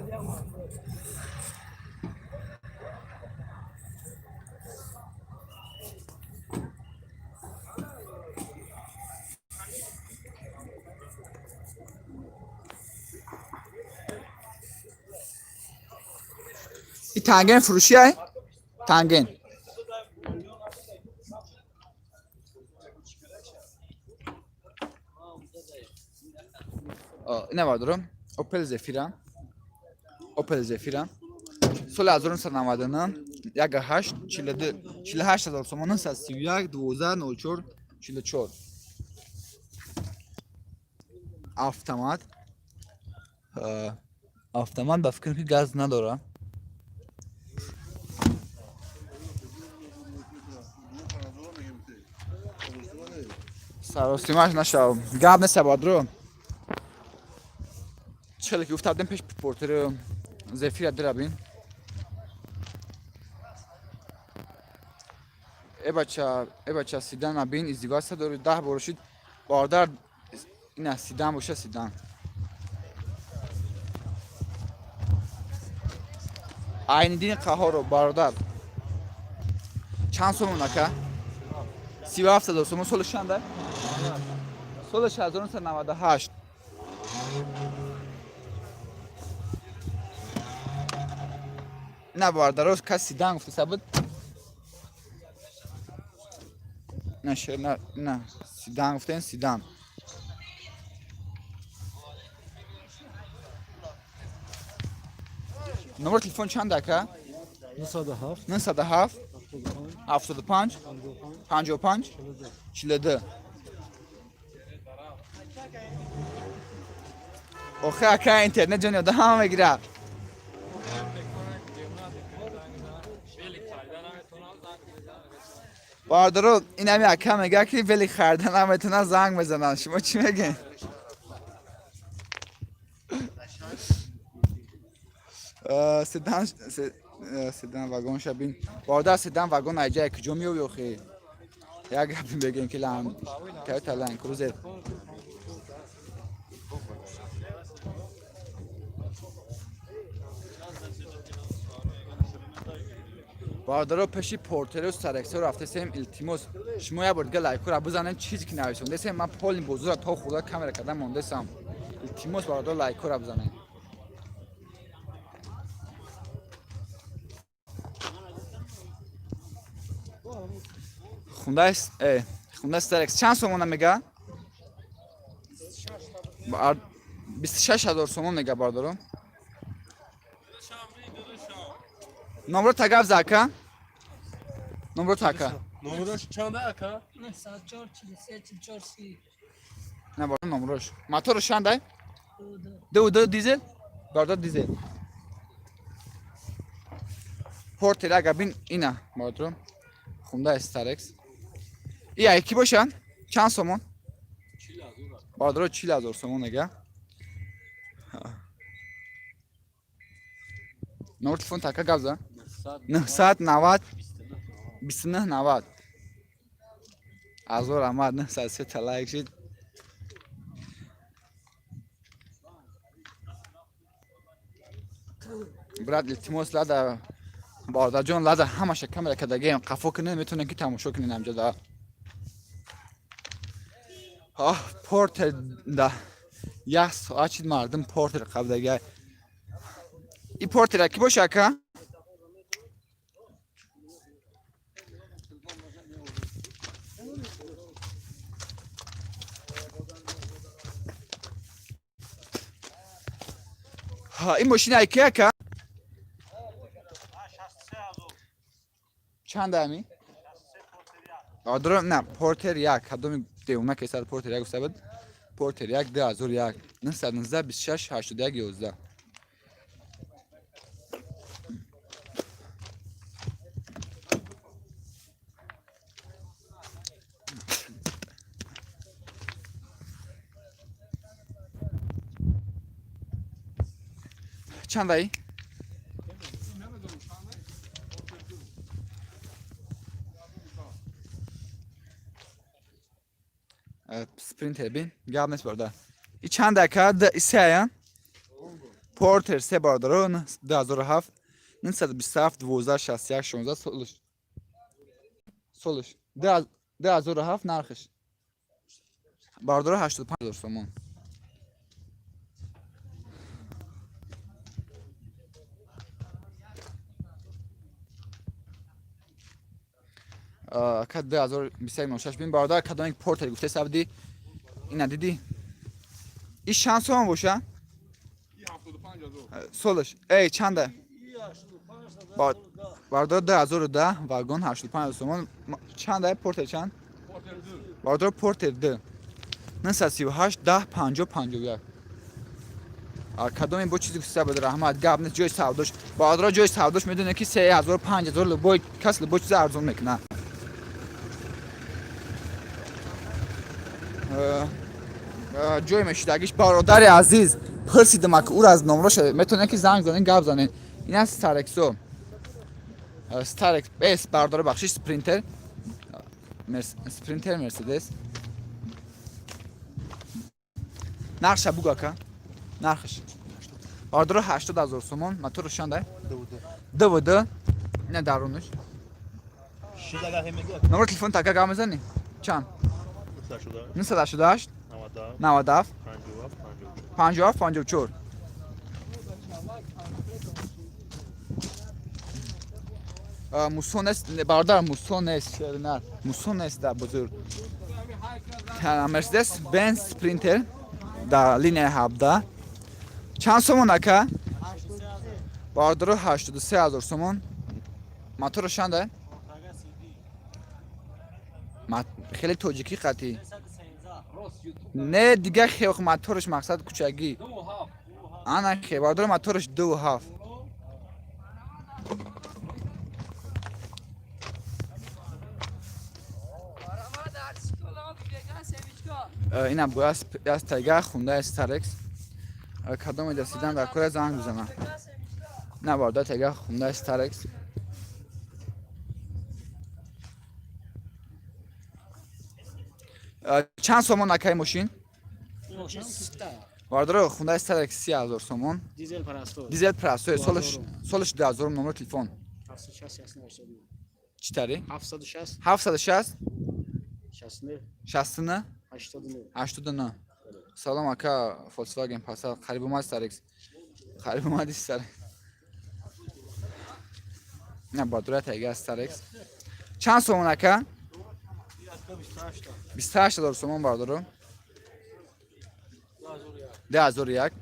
И танген фурӯши ай? Танген ина, бародаро, Опел Зефира, Опел Зефира, соли 1999, 1.8, 48 ҳазор сомон, 931 12 04 44, автомат. Автомат, ба фикрам, ки газ надора. Саросимаш нашав, гап нест, бародаро. Чхеле ки гуфта будем, пеш портери Зефира дирабин. Э бача, э бача, седан набин, издиваса дори, 10 бор шид, бародар. Ина седан боша, седан. Айниддини Қаҳоро, бародар, чанд сомон, ака? 37 000 сомон, соли чанда? Соли 1998. На, бародаро, кас седан гуфта буд. На, шер, на, на, седан гуфтем, седан. Номер телефон чанд, ака? 907 907 75 55 42. Охе, ака, интернет ҷони ода ҳама мегирад. Бародаро, ин ҳами ака мега, ки вели харида наметона, занг мезананд. Шумо чӣ мегӯед? Седан, седан вагон шабин, бародар, седан вагон айҷае куҷо меёви охи? Як гапи бегем, ки лам Toyota Land Cruiser. Бародаро, пеши портеру сарексо рафтесем. Илтимос, шумо як бор дига лайкора бизанед. Чизе ки нависондесем, ман поли бозура то хурда камера карда мондесам. Илтимос, бародар, лайкора бизанед. Хундай Хундай Старекс чанд сомона мега? 26 000 сомон мега, бародаро. Номро тагав за, ака, номро така. Номераш чанда, ака? 904 43 44 30. Не, бародар, номрош. Моторш чандай? Ду ду, дизел, бародар, дизел. Портер ага бин, ина, бародаро, Хундай Старекс. И ки бошанд, чанд сомон, бародаро? 40 000 сомон мега. Номер телефон така гап за: 990 29 90. Ҳазор раҳмат, 903 та лайк шид. Брат, илтимос, Лада, бародарҷон, Лада ҳамаша камера кардагием, қафо кунед, метавонед ки тамошо кунед ҳамҷода. Оҳ, Портер да як соат шид, мардум Портер қабдагиай. И Портера ки боша, ака? Ҳа, ин мошина ки, ака, чанд ами? Адро на Портер як, кадоми девона ки сад Портер як гуфта буд. Портер як 2001, 919 26 81 11. Чандаи? Спринтер бин, гап нест, бародар. И чанд, ака? Се ая Портер се, бародаро, 2007, 927 12 61 16. Солиш 2007, нархиш, бародаро, 85 ҳазор сомон. Ака, 2021 06 бин, бародар, кадоме Портер гуфте сабди, ина дидӣ, и чанд сомон боша? Солиш эй чанда, бародар? 2010 вагон, 85 сомон. Чанда Портер, чанд, бародар? Портер д 938 10 50 51. Кадоме бо чизи гуфта буд, раҳмат, гап нест. Ҷои савдош, бародаро, ҷои савдош, медоне ки 3000, 5000, любой кас любой чиза арзон мекунад. Ҷое мешидагиш, бародари азиз, пурсидам, ак ур аз номроша метавонед ки занг занед, гап занед. Ин аст Старексо, Старекс с, бародаро, бахшиш, Спринтер, Спринтер Мерседес. Нархша бугу, ака, нархаш, бародаро, 80 000 сомон. Мотору чанда? ДВД. Ина дарунаш. Номер телефон така гап мезанӣ? Чанд? 988 97 57 54. Мусон нест, бародар, мусон нест, шеринар, мусон нест дар бузург. Мерседес Бенз Спринтер дар линияи 17 чанд сомон, ака? Бародаро, 83 000 сомон. Моторо чанда? Хеле тоҷикӣ қатӣ не, дига хеох. Моторш, мақсад, кучагӣ ана хе, бародаро, моторш 2,7. Ина бояд аз тайга хундаи Старекс. Кадоме дасидан дар кора, занг бизанам. На, бародар, тайга хундаи Старекс. Чанд сомон, акай, мошин? Бародаро, хундаи Старекс 30 000 сомон. Дизел простой. Дизел простой, солиш 2000. Номер телефон? 760 чӣ тари? 760. 760. 69. 69. 89. 89. Салом, ака. Volkswagen Passat қариб омад, Старекс қариб омади, Старекс. На, бародаро, тайга Старекс чанд сомон, ака? 28 000 сомон, бародаро, 2001,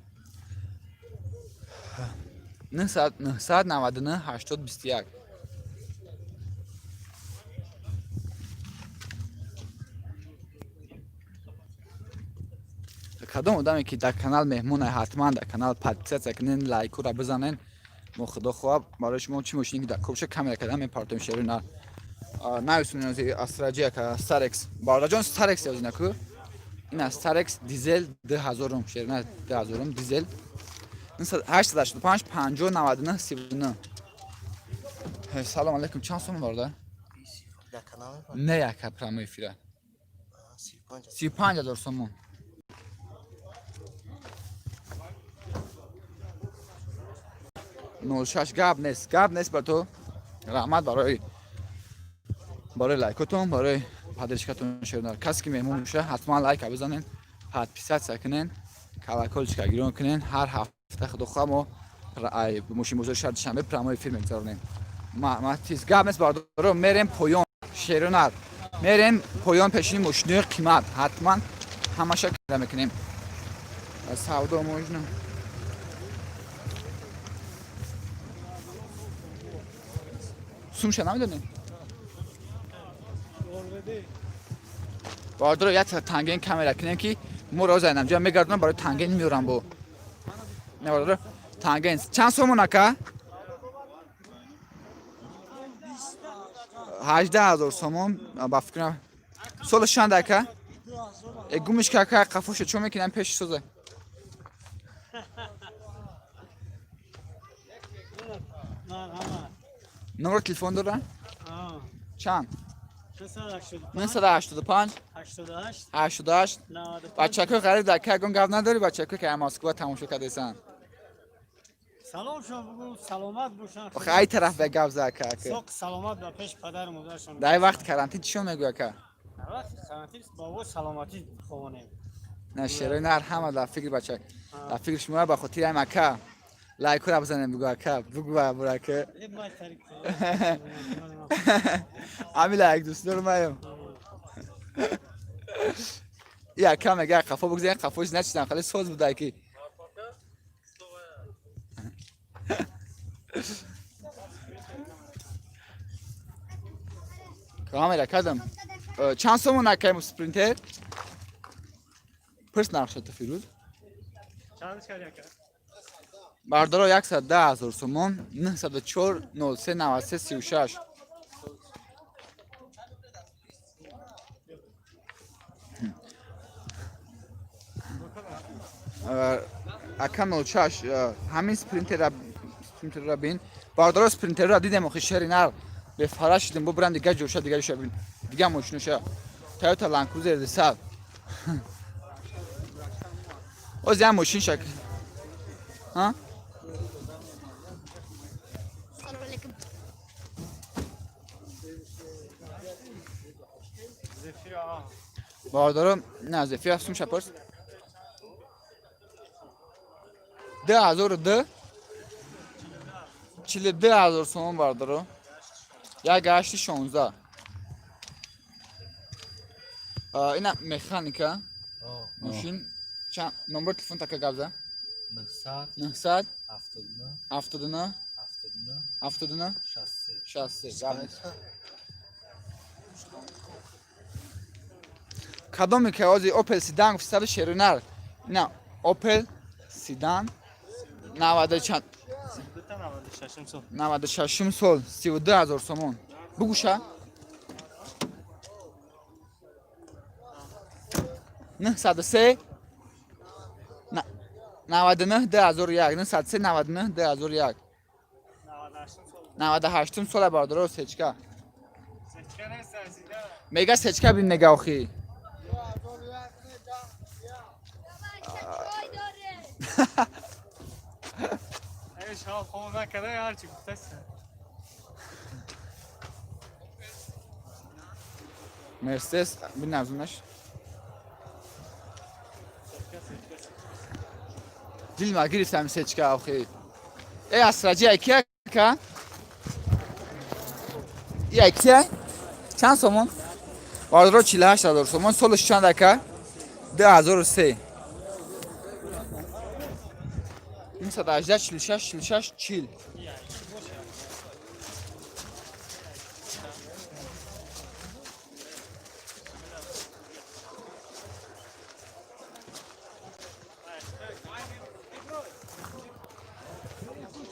999 80 21. Кадом одаме ки дар канал меҳмоне, ҳатман дар канал подписаться кунен, лайкура бизанен. Мо, худо хоҳад, барои шумо чӣ мошине ки дар кобша, камера кардан мепартоем. Шерина нависунем. Астраҷи, ака, Старекс, бародарҷон, Старекс ёзинаку. Ина Старекс дизел 2000-ум, шерина, 2000-ум дизел, 885 50 99 39. Салом алейкум. Чанд сомон, бародар? Не, ака, прямой эфира. 35 ҳазор сомон. Нол шаш. Гап нест, гап нест ба ту. Раҳмат барои лайкотон, барои поддержкатон. Шернар, касе ки меҳмон меша, ҳатман лайка бизанен, подписаться кунен, колокольчика гирон кунен. Ҳар ҳафта, худо хоҳа, мо мошинбозори шаҳри Душанбе прямой эфир мегузаронем. Ма тиз. Гап нест, бардоро, мерем поён. Шерунар, мерем поён, пешини мошинои қимат. Ҳатман ҳамаша када мекунем. Савдо можно. Сумша намедонем. Бардоро, як танген камера кунем, ки мо роза намҷа мегардонам, барои танген меорам. Бо не, бардоро, танген чанд сомон, ака? 18 000 сомон. Ба фикрам, соли чанд, ака? Э, гумиш ка, ака, қафоша чо мекунам, пеши соза. Номер телефон дора? Чанд? 985 88. Бачакои ғариб дар ка ягон гап надорӣ? Бачакое ки Москва тамошо кардесанд. Салом шумо бугу, саломат бошанд. Охи, ай тараф ба гап за, ака, ака. Соқ саломат ба пеш падару модаршон. Дар вақти карантин чишон мегӯ, ака? Вақти карантин бобо саломатӣ хонем. На, шерои нар ҳама дар фикри бачак, дар фикри шумо. Ба хотири ам, ака, лайкора бизанем. Бугу, ака, бугу, бурака. Ами лайк дӯст дорам. И ака мега, қафо бигзарен, қафош начидам, хеле соз буда ки. Камера кардам. Чанд сомон, акаем, спринтер? Пирс нархшата, Фирӯз. Бардоро, 110 000 сомон. 904 03 93 36. Ака, 06 ҳамин спринтера бин, бардоро. Спринтерра дидем, охи, шери нар бефара шидем. Бо бирам дига ҷоша, дига ҷоша бин, дига мошиноша. Тойота Ланд Крузер 200. Оз як мошин шак. Ҳа? Салом алейкум. Бардоро, на, зефир сумша пурс. 2002, 42 000 сомон, бардоро. Як гашти 16. Ина механика. Мошин чанд? Номер телефон така гап за. 900 79 79 63. Гап нест. Кадоме ки ози Опел седан гуфтисаду, шерунар, ина Опел седан наваду чанд? 96-ум сол, 32 000 сомон. Бугуша. 903 99 2001, 903 99 2001. 98-ум сола, бардоро. Сечка мега, сечка бин, мега, охи. Чой дора. Шал хом накарда, ҳарчи гуфтаст. Мерседес бин, арзунаш. Дилма гирифтам сечка, охи. Э, асраҷи айки, ака? И айки чанд сомон? Бардоро, 48 000 сомон. Солаш чанд, ака? 2003. 918 46 46 40.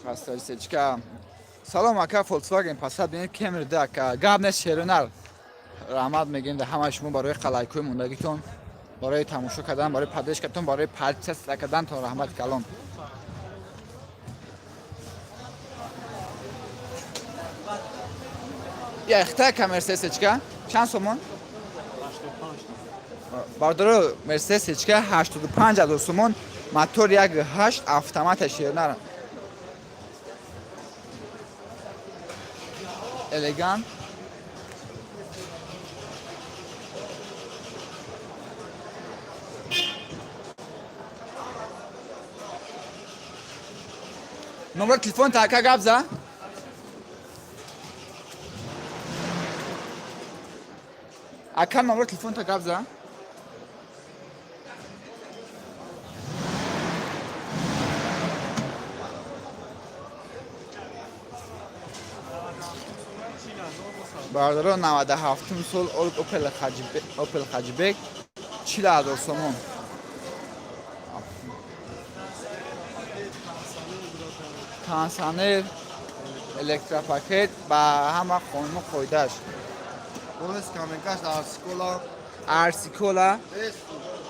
Хастарисечка. Салом, ака, Volkswagen Passat бинед, Camry да, ака. Гап нест, шерунар. Раҳмат мегӯем да ҳамаи шумо барои қалайкӯи мондагитон, барои тамошо кардан, барои поддержкатон, барои подписаться кардантон. Раҳмати калон. Я ихта ка Мерседесечка? Чанд сомон? Бардоро, Мерседес сечка 85 ҳазор сомон, мотор 1.8, автомата, шернар. Элегант. Номер телефон така гап за? Ака, номер телефон та гап за? Бародаро, 97 сол Опел Хаҷибек, 40 000 сомон. Кондиционер, электропакет, ба ҳама қонуну қоидааш. Полис каменкаш арсикола. Арсикола,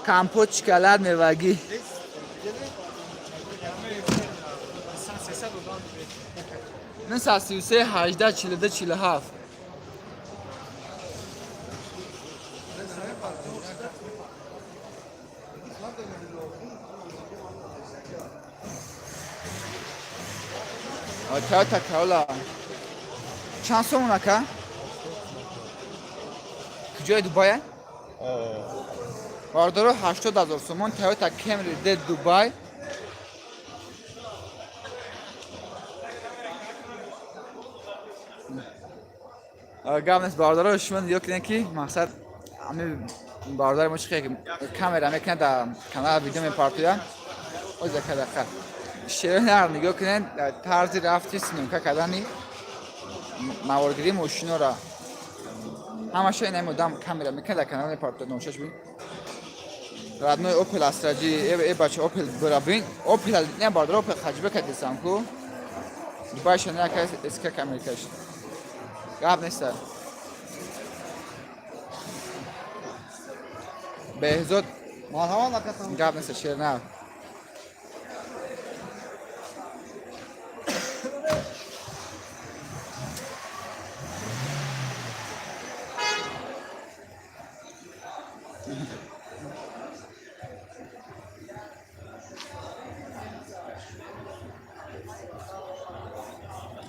компот, шоколад, мевагӣ. 933 18 42 47. Toyota Corolla чанд сомон, ака? Куҷои Дубая? Бардоро, 80 000 сомон, Toyota Camry D, Дубай. Гап нест, бародаро, шумо нигоҳ кунед, ки мақсад ҳами бародари мо чӣ хел камера мекунад, дар канал видео мепартояд. Оз яка дақа шернар нигоҳ кунед, тарзи рафти съёмка кардани наворгирии мошинора ҳамаша ин одам камера мекунад, дар канал мепартояд. Ношаш бин, родной Опел Астраҷи. Э бача, Опел бира бин, Опел не, бародар, Опел Хаҷибека десам ку Дубайша не, яка СК камеркаш. Гап неста. Беҳзод. Марҳамат, акатон. Гап неста, шернар.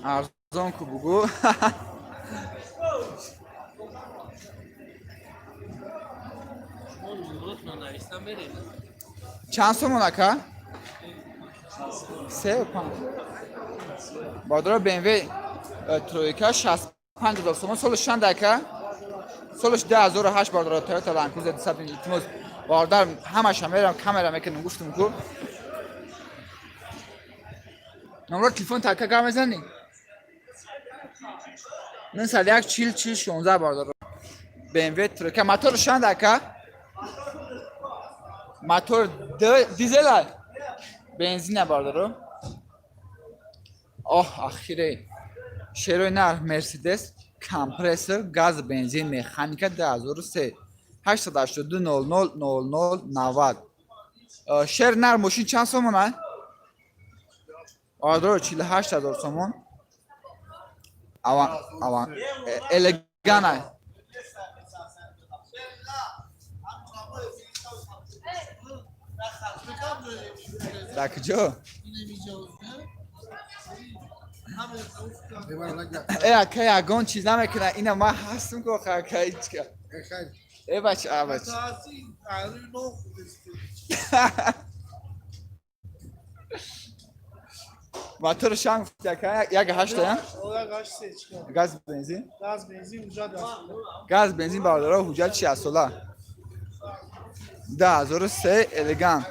Арзон ку бугу. Чанд сомон, ака? Се панҷ. Бародаро, БМВ тройка, 65 000 сомон. Солаш чанд, ака? Солаш 2008. Бародаро, Тойота Ланд Крузер 200. Илтимос, бародар, ҳамаша мерам, камера мекунам, гуфтум ку. Номро телефон така гап мезанӣ? 901 40 40 16. Бародаро, БМВ тройка, мотор чанд, ака? Мотор дизела, бензина, бародаро. Оҳ, ахире, шерои нар, Мерседес компрессор, газ, бензин, механика, 2003, 882 00 00 90. Шер нар, мошин чанд сомон а? Бародаро, 48 000 сомон. Аван, аван элегана. Дар куҷо? Э ака, ягон чиз намекуна, ина ман ҳастм ку, охир ака, ҳичка. Э бача, а бача. Мотори шан гуфти, ака, як ҳашта, я? Газ, бензин? Газ, бензин, бародаро, ҳуҷҷат 60 сола, 2003, элегант.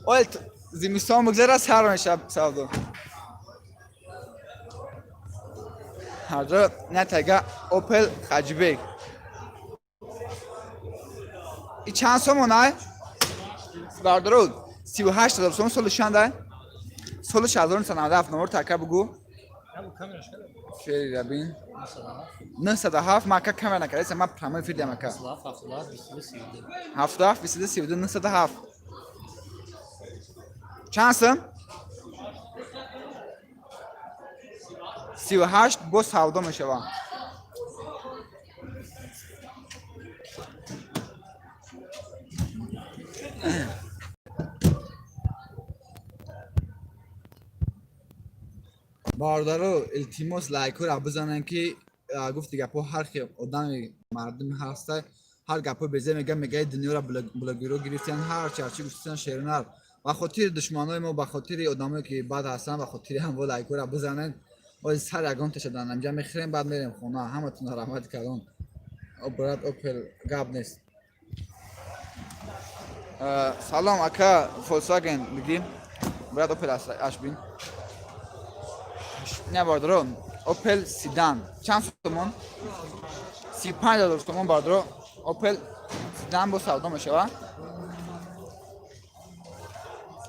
Ойл зимистон бигзара, сар мешаб савдо. Ҳарҷо натага Опел Хаҷибек. И чанд сомон ай? Бародаро, 38 000 сомон. Соли чанд ай? Соли 1997. Номер така бугу. Шери рабин. 907 мака камера накарда, ма прямой эфир дам, ака. 77 22 32 907. Чанд сум? 38 бо савдо мешавад. Бародаро, илтимос, лайкҳоро бизанем, ки гуфти гапҳо ҳар хел одами мардуми ҳаста, ҳар гапҳо безе мега, мегаи дунёро блогерро гирифтиян, ҳарчи ҳарчи гуфтиян. Шеринар, ба хотири душманои мо, ба хотири одамое ки бад ҳастанд, ба хотири ҳам лайкҳоро бизанед. Ози сар ягон ташадан амҷа мехӯрем, баъд мерем хона. Ҳаматон раҳмати калон. Брат, Опел гап нест. Салом, ака, Volkswagen бигӣ, брат, Опел ашбин не, бародаро, Опел седан чанд сомон? 35 000 сомон, бародаро, Опел седан бо савдо мешава.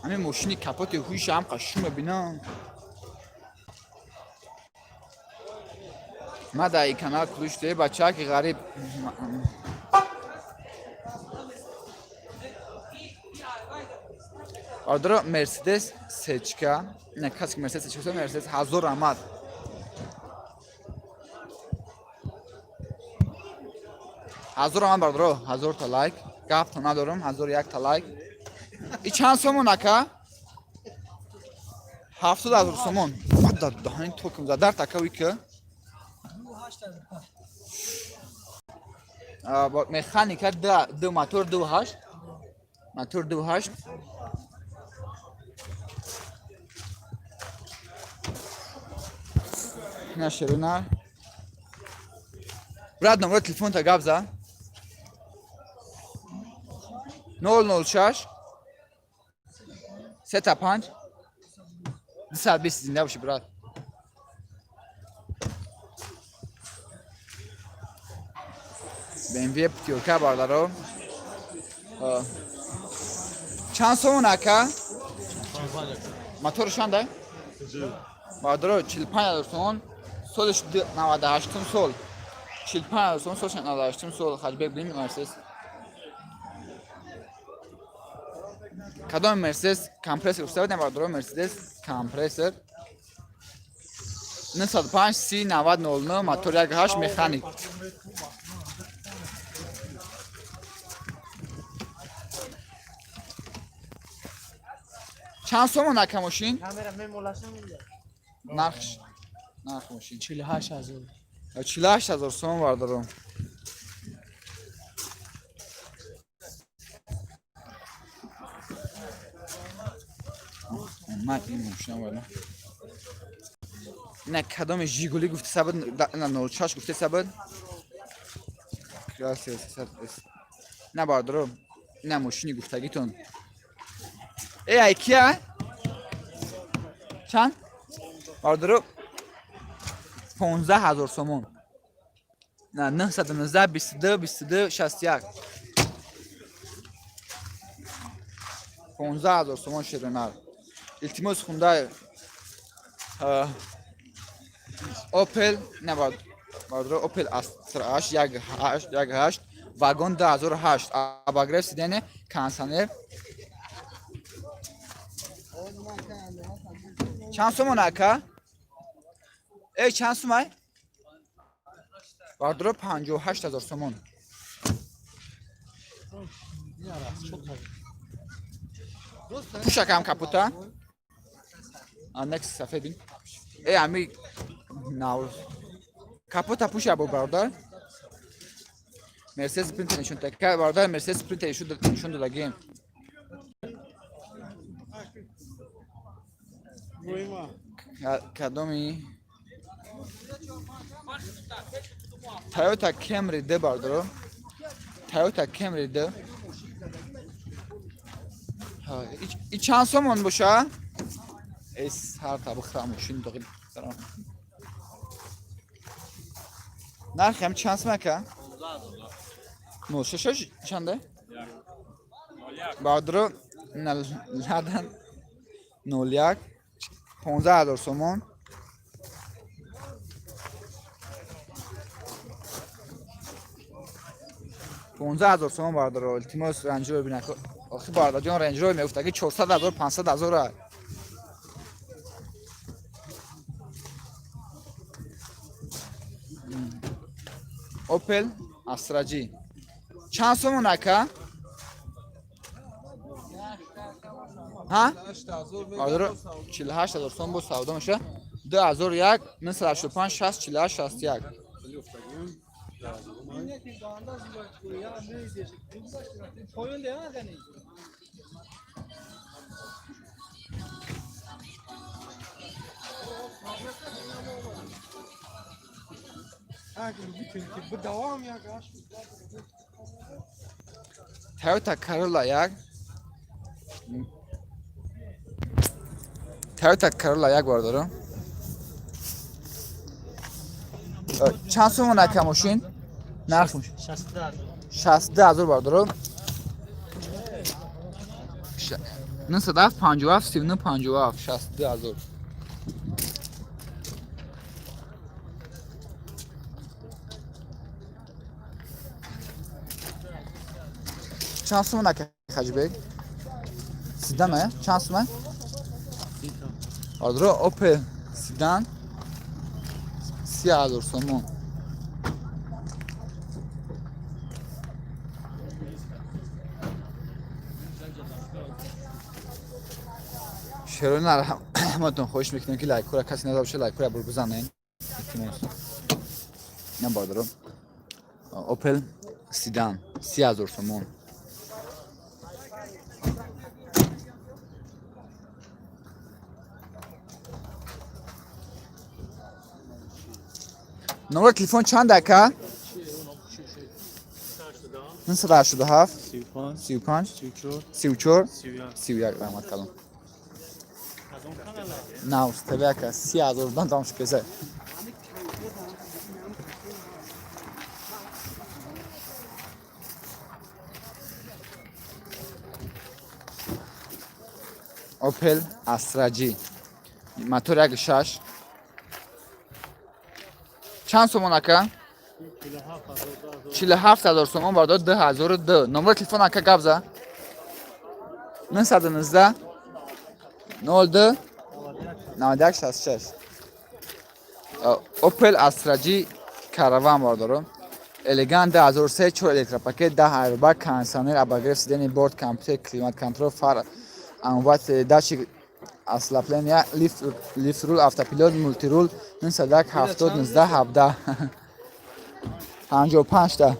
Ҳамин мошини капоти ҳуиша ҳам қашу мебинам. Ма дар и канал ключ де бачаки ғариб. Бародаро, Мерседес сечка не, касе ки Мерседес сечка, Мерседес, ҳазор раҳмат. Ҳазор раҳмат, бародаро, ҳазорта лайк, гапто надорам, ҳазору якта лайк. И чанд сомон, ака? 70 000 сомон. Дар даҳани токм задарт, ака, вика механика, ду мотор, ду ҳашт мотор, ду ҳашт. На, шерина, брат, номро телефонта гап за: 006 35 220. Зинда боши, брат. BMW пятёрка, бародаро, чанд сомон, ака? Мотори чанда, бародаро? 45 000 сомон, солиш 98-ум сол, 45 000 сомон, солиш 98-ум сол. Хаҷбек бин, Мерседес кадом? Мерседес компрессор гуфта будем, бародаро, Мерседес компрессор 905 си 90 09, мотор 1.8, механик. Чанд сомон, ака, мошин? Нархш, нарх мошин? 48 000. 48 000 сомон, бародаро. Ман ин мошина барам на, кадоми Жигули гуфта сабад, на 06 гуфта сабад. На, бародаро, на мошини гуфтагитон. Э, ай кия? Чанд, бародаро? 15 000 сомон. На, 919 22 22 61, 15 000 сомон. Широнар, илтимос, хунда Опел не, бародаро, Опел Астра 8 1 8 1 8 вагон, 2008, обогрев сиденья, кондиционер. Чанд сомон, ака? Эй, чанд сумай, бародаро? 58 000 сомон. Пушакам капота анекс сафед бин. Э, ами нав капота пуша бо, бародар. Мерседес Спринтер нишон така, бародар, Мерседес Спринтер нишон додагем. Кадоми Toyota Camry д, бародаро, Toyota Camry д и чанд сомон боша? Эс ҳар та бихӯра мошин доғи. Нархи ҳам чанд сом, ака? 06 чанде, бародаро? Ладан 01, 15 000 сомон. 15 000 сомон, бародаро. Илтимос, Рейндж Ровер бинак. Охи, бародарҷон, Рейндж Ровер мегуфтаги 400 000, 500 000. Опел Астра Ҷи чанд сомон, ака? Ҳа, бародаро, 48 000 сомон бо савдо меша. 2001 985 60 48 61. Toyota Corolla як. Toyota Corolla як бардорам. Чанд сомон ака мошин? Нарх мошин? 62 ҳазор бардорам. 97 57 39 57 62 ҳазор. Чанд сомон ака Хаҷибек? Седан ая? Чанд сомон? Бардоро Opel седан 30 ҳазор сомон. Шерони раҳматон, хоҳиш мекунем, ки лайкҳоро касе назар боша, лайкҳоро бур бизанен. Илтимос. На бардоро. Opel седан 30 ҳазор сомон. Номер телефон чанд ака? 987 35 34 31. Раҳмат калом. Навс ТВ ака, 30 ҳазор дан тамом шуд кеза. Opel Astra G. Мотор 1.6. Чанд сомон ака? 47 ҳазор сомон бардор, 2002. Номер телефон ака гап за. 919 02 91 66. Opel Astra G Caravan бардорам. Элегант 2003, 4 электропакет, 10 airbag, кондиционер, обогрев сидений, борт компьютер, климат контроль, фар, амват, датчик ослабления, лифт, лифт рул, автопилот, мультирул, 901 70 19 17 55 та.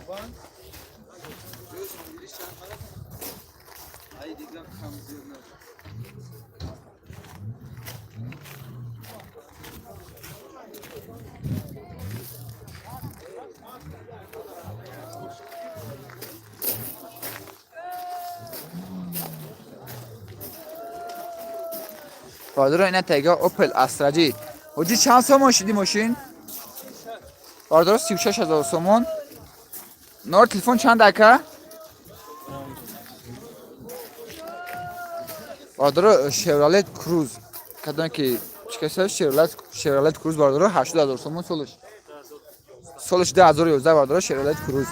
Бардоро, ина тайга Opel Astra G. Ҳоҷӣ, чанд сомон шиди мошин? Бардоро, 36 ҳазор сомон. Номер телефон чанд ака? Бардоро, Chevrolet Cruze. Кадом ки чикаса Chevrolet Cruze бардоро, 80 ҳазор сомон солиш. Солиш 2011 бардоро, Chevrolet Cruze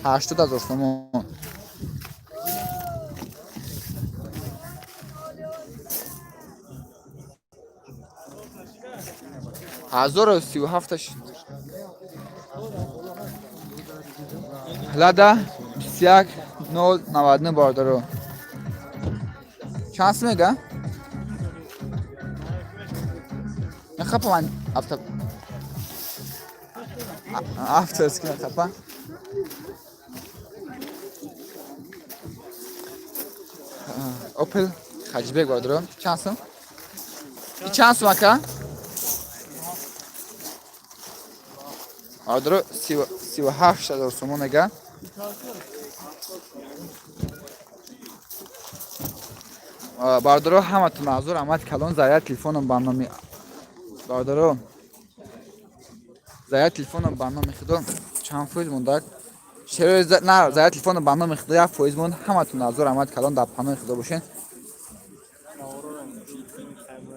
80 ҳазор сомон. 1037 шуд. Лада 21 099 бардоро. Чанд сум мега? Мехапа ман авто авторский мехапа. Opel Хаҷибек бардоро. Чанд сум? И чанд сум ака? Бардоро, 37 ҳазор сомон мега. Бардоро, ҳаматон мазур амад калон. Заряд телефоном ба номи бардоро, заряд телефоном ба номи худо чанд фоиз мондак? На, заряд телефоном ба номи худо 1% монд. Ҳаматон мазур амад калон, дар паноҳи худо бошен.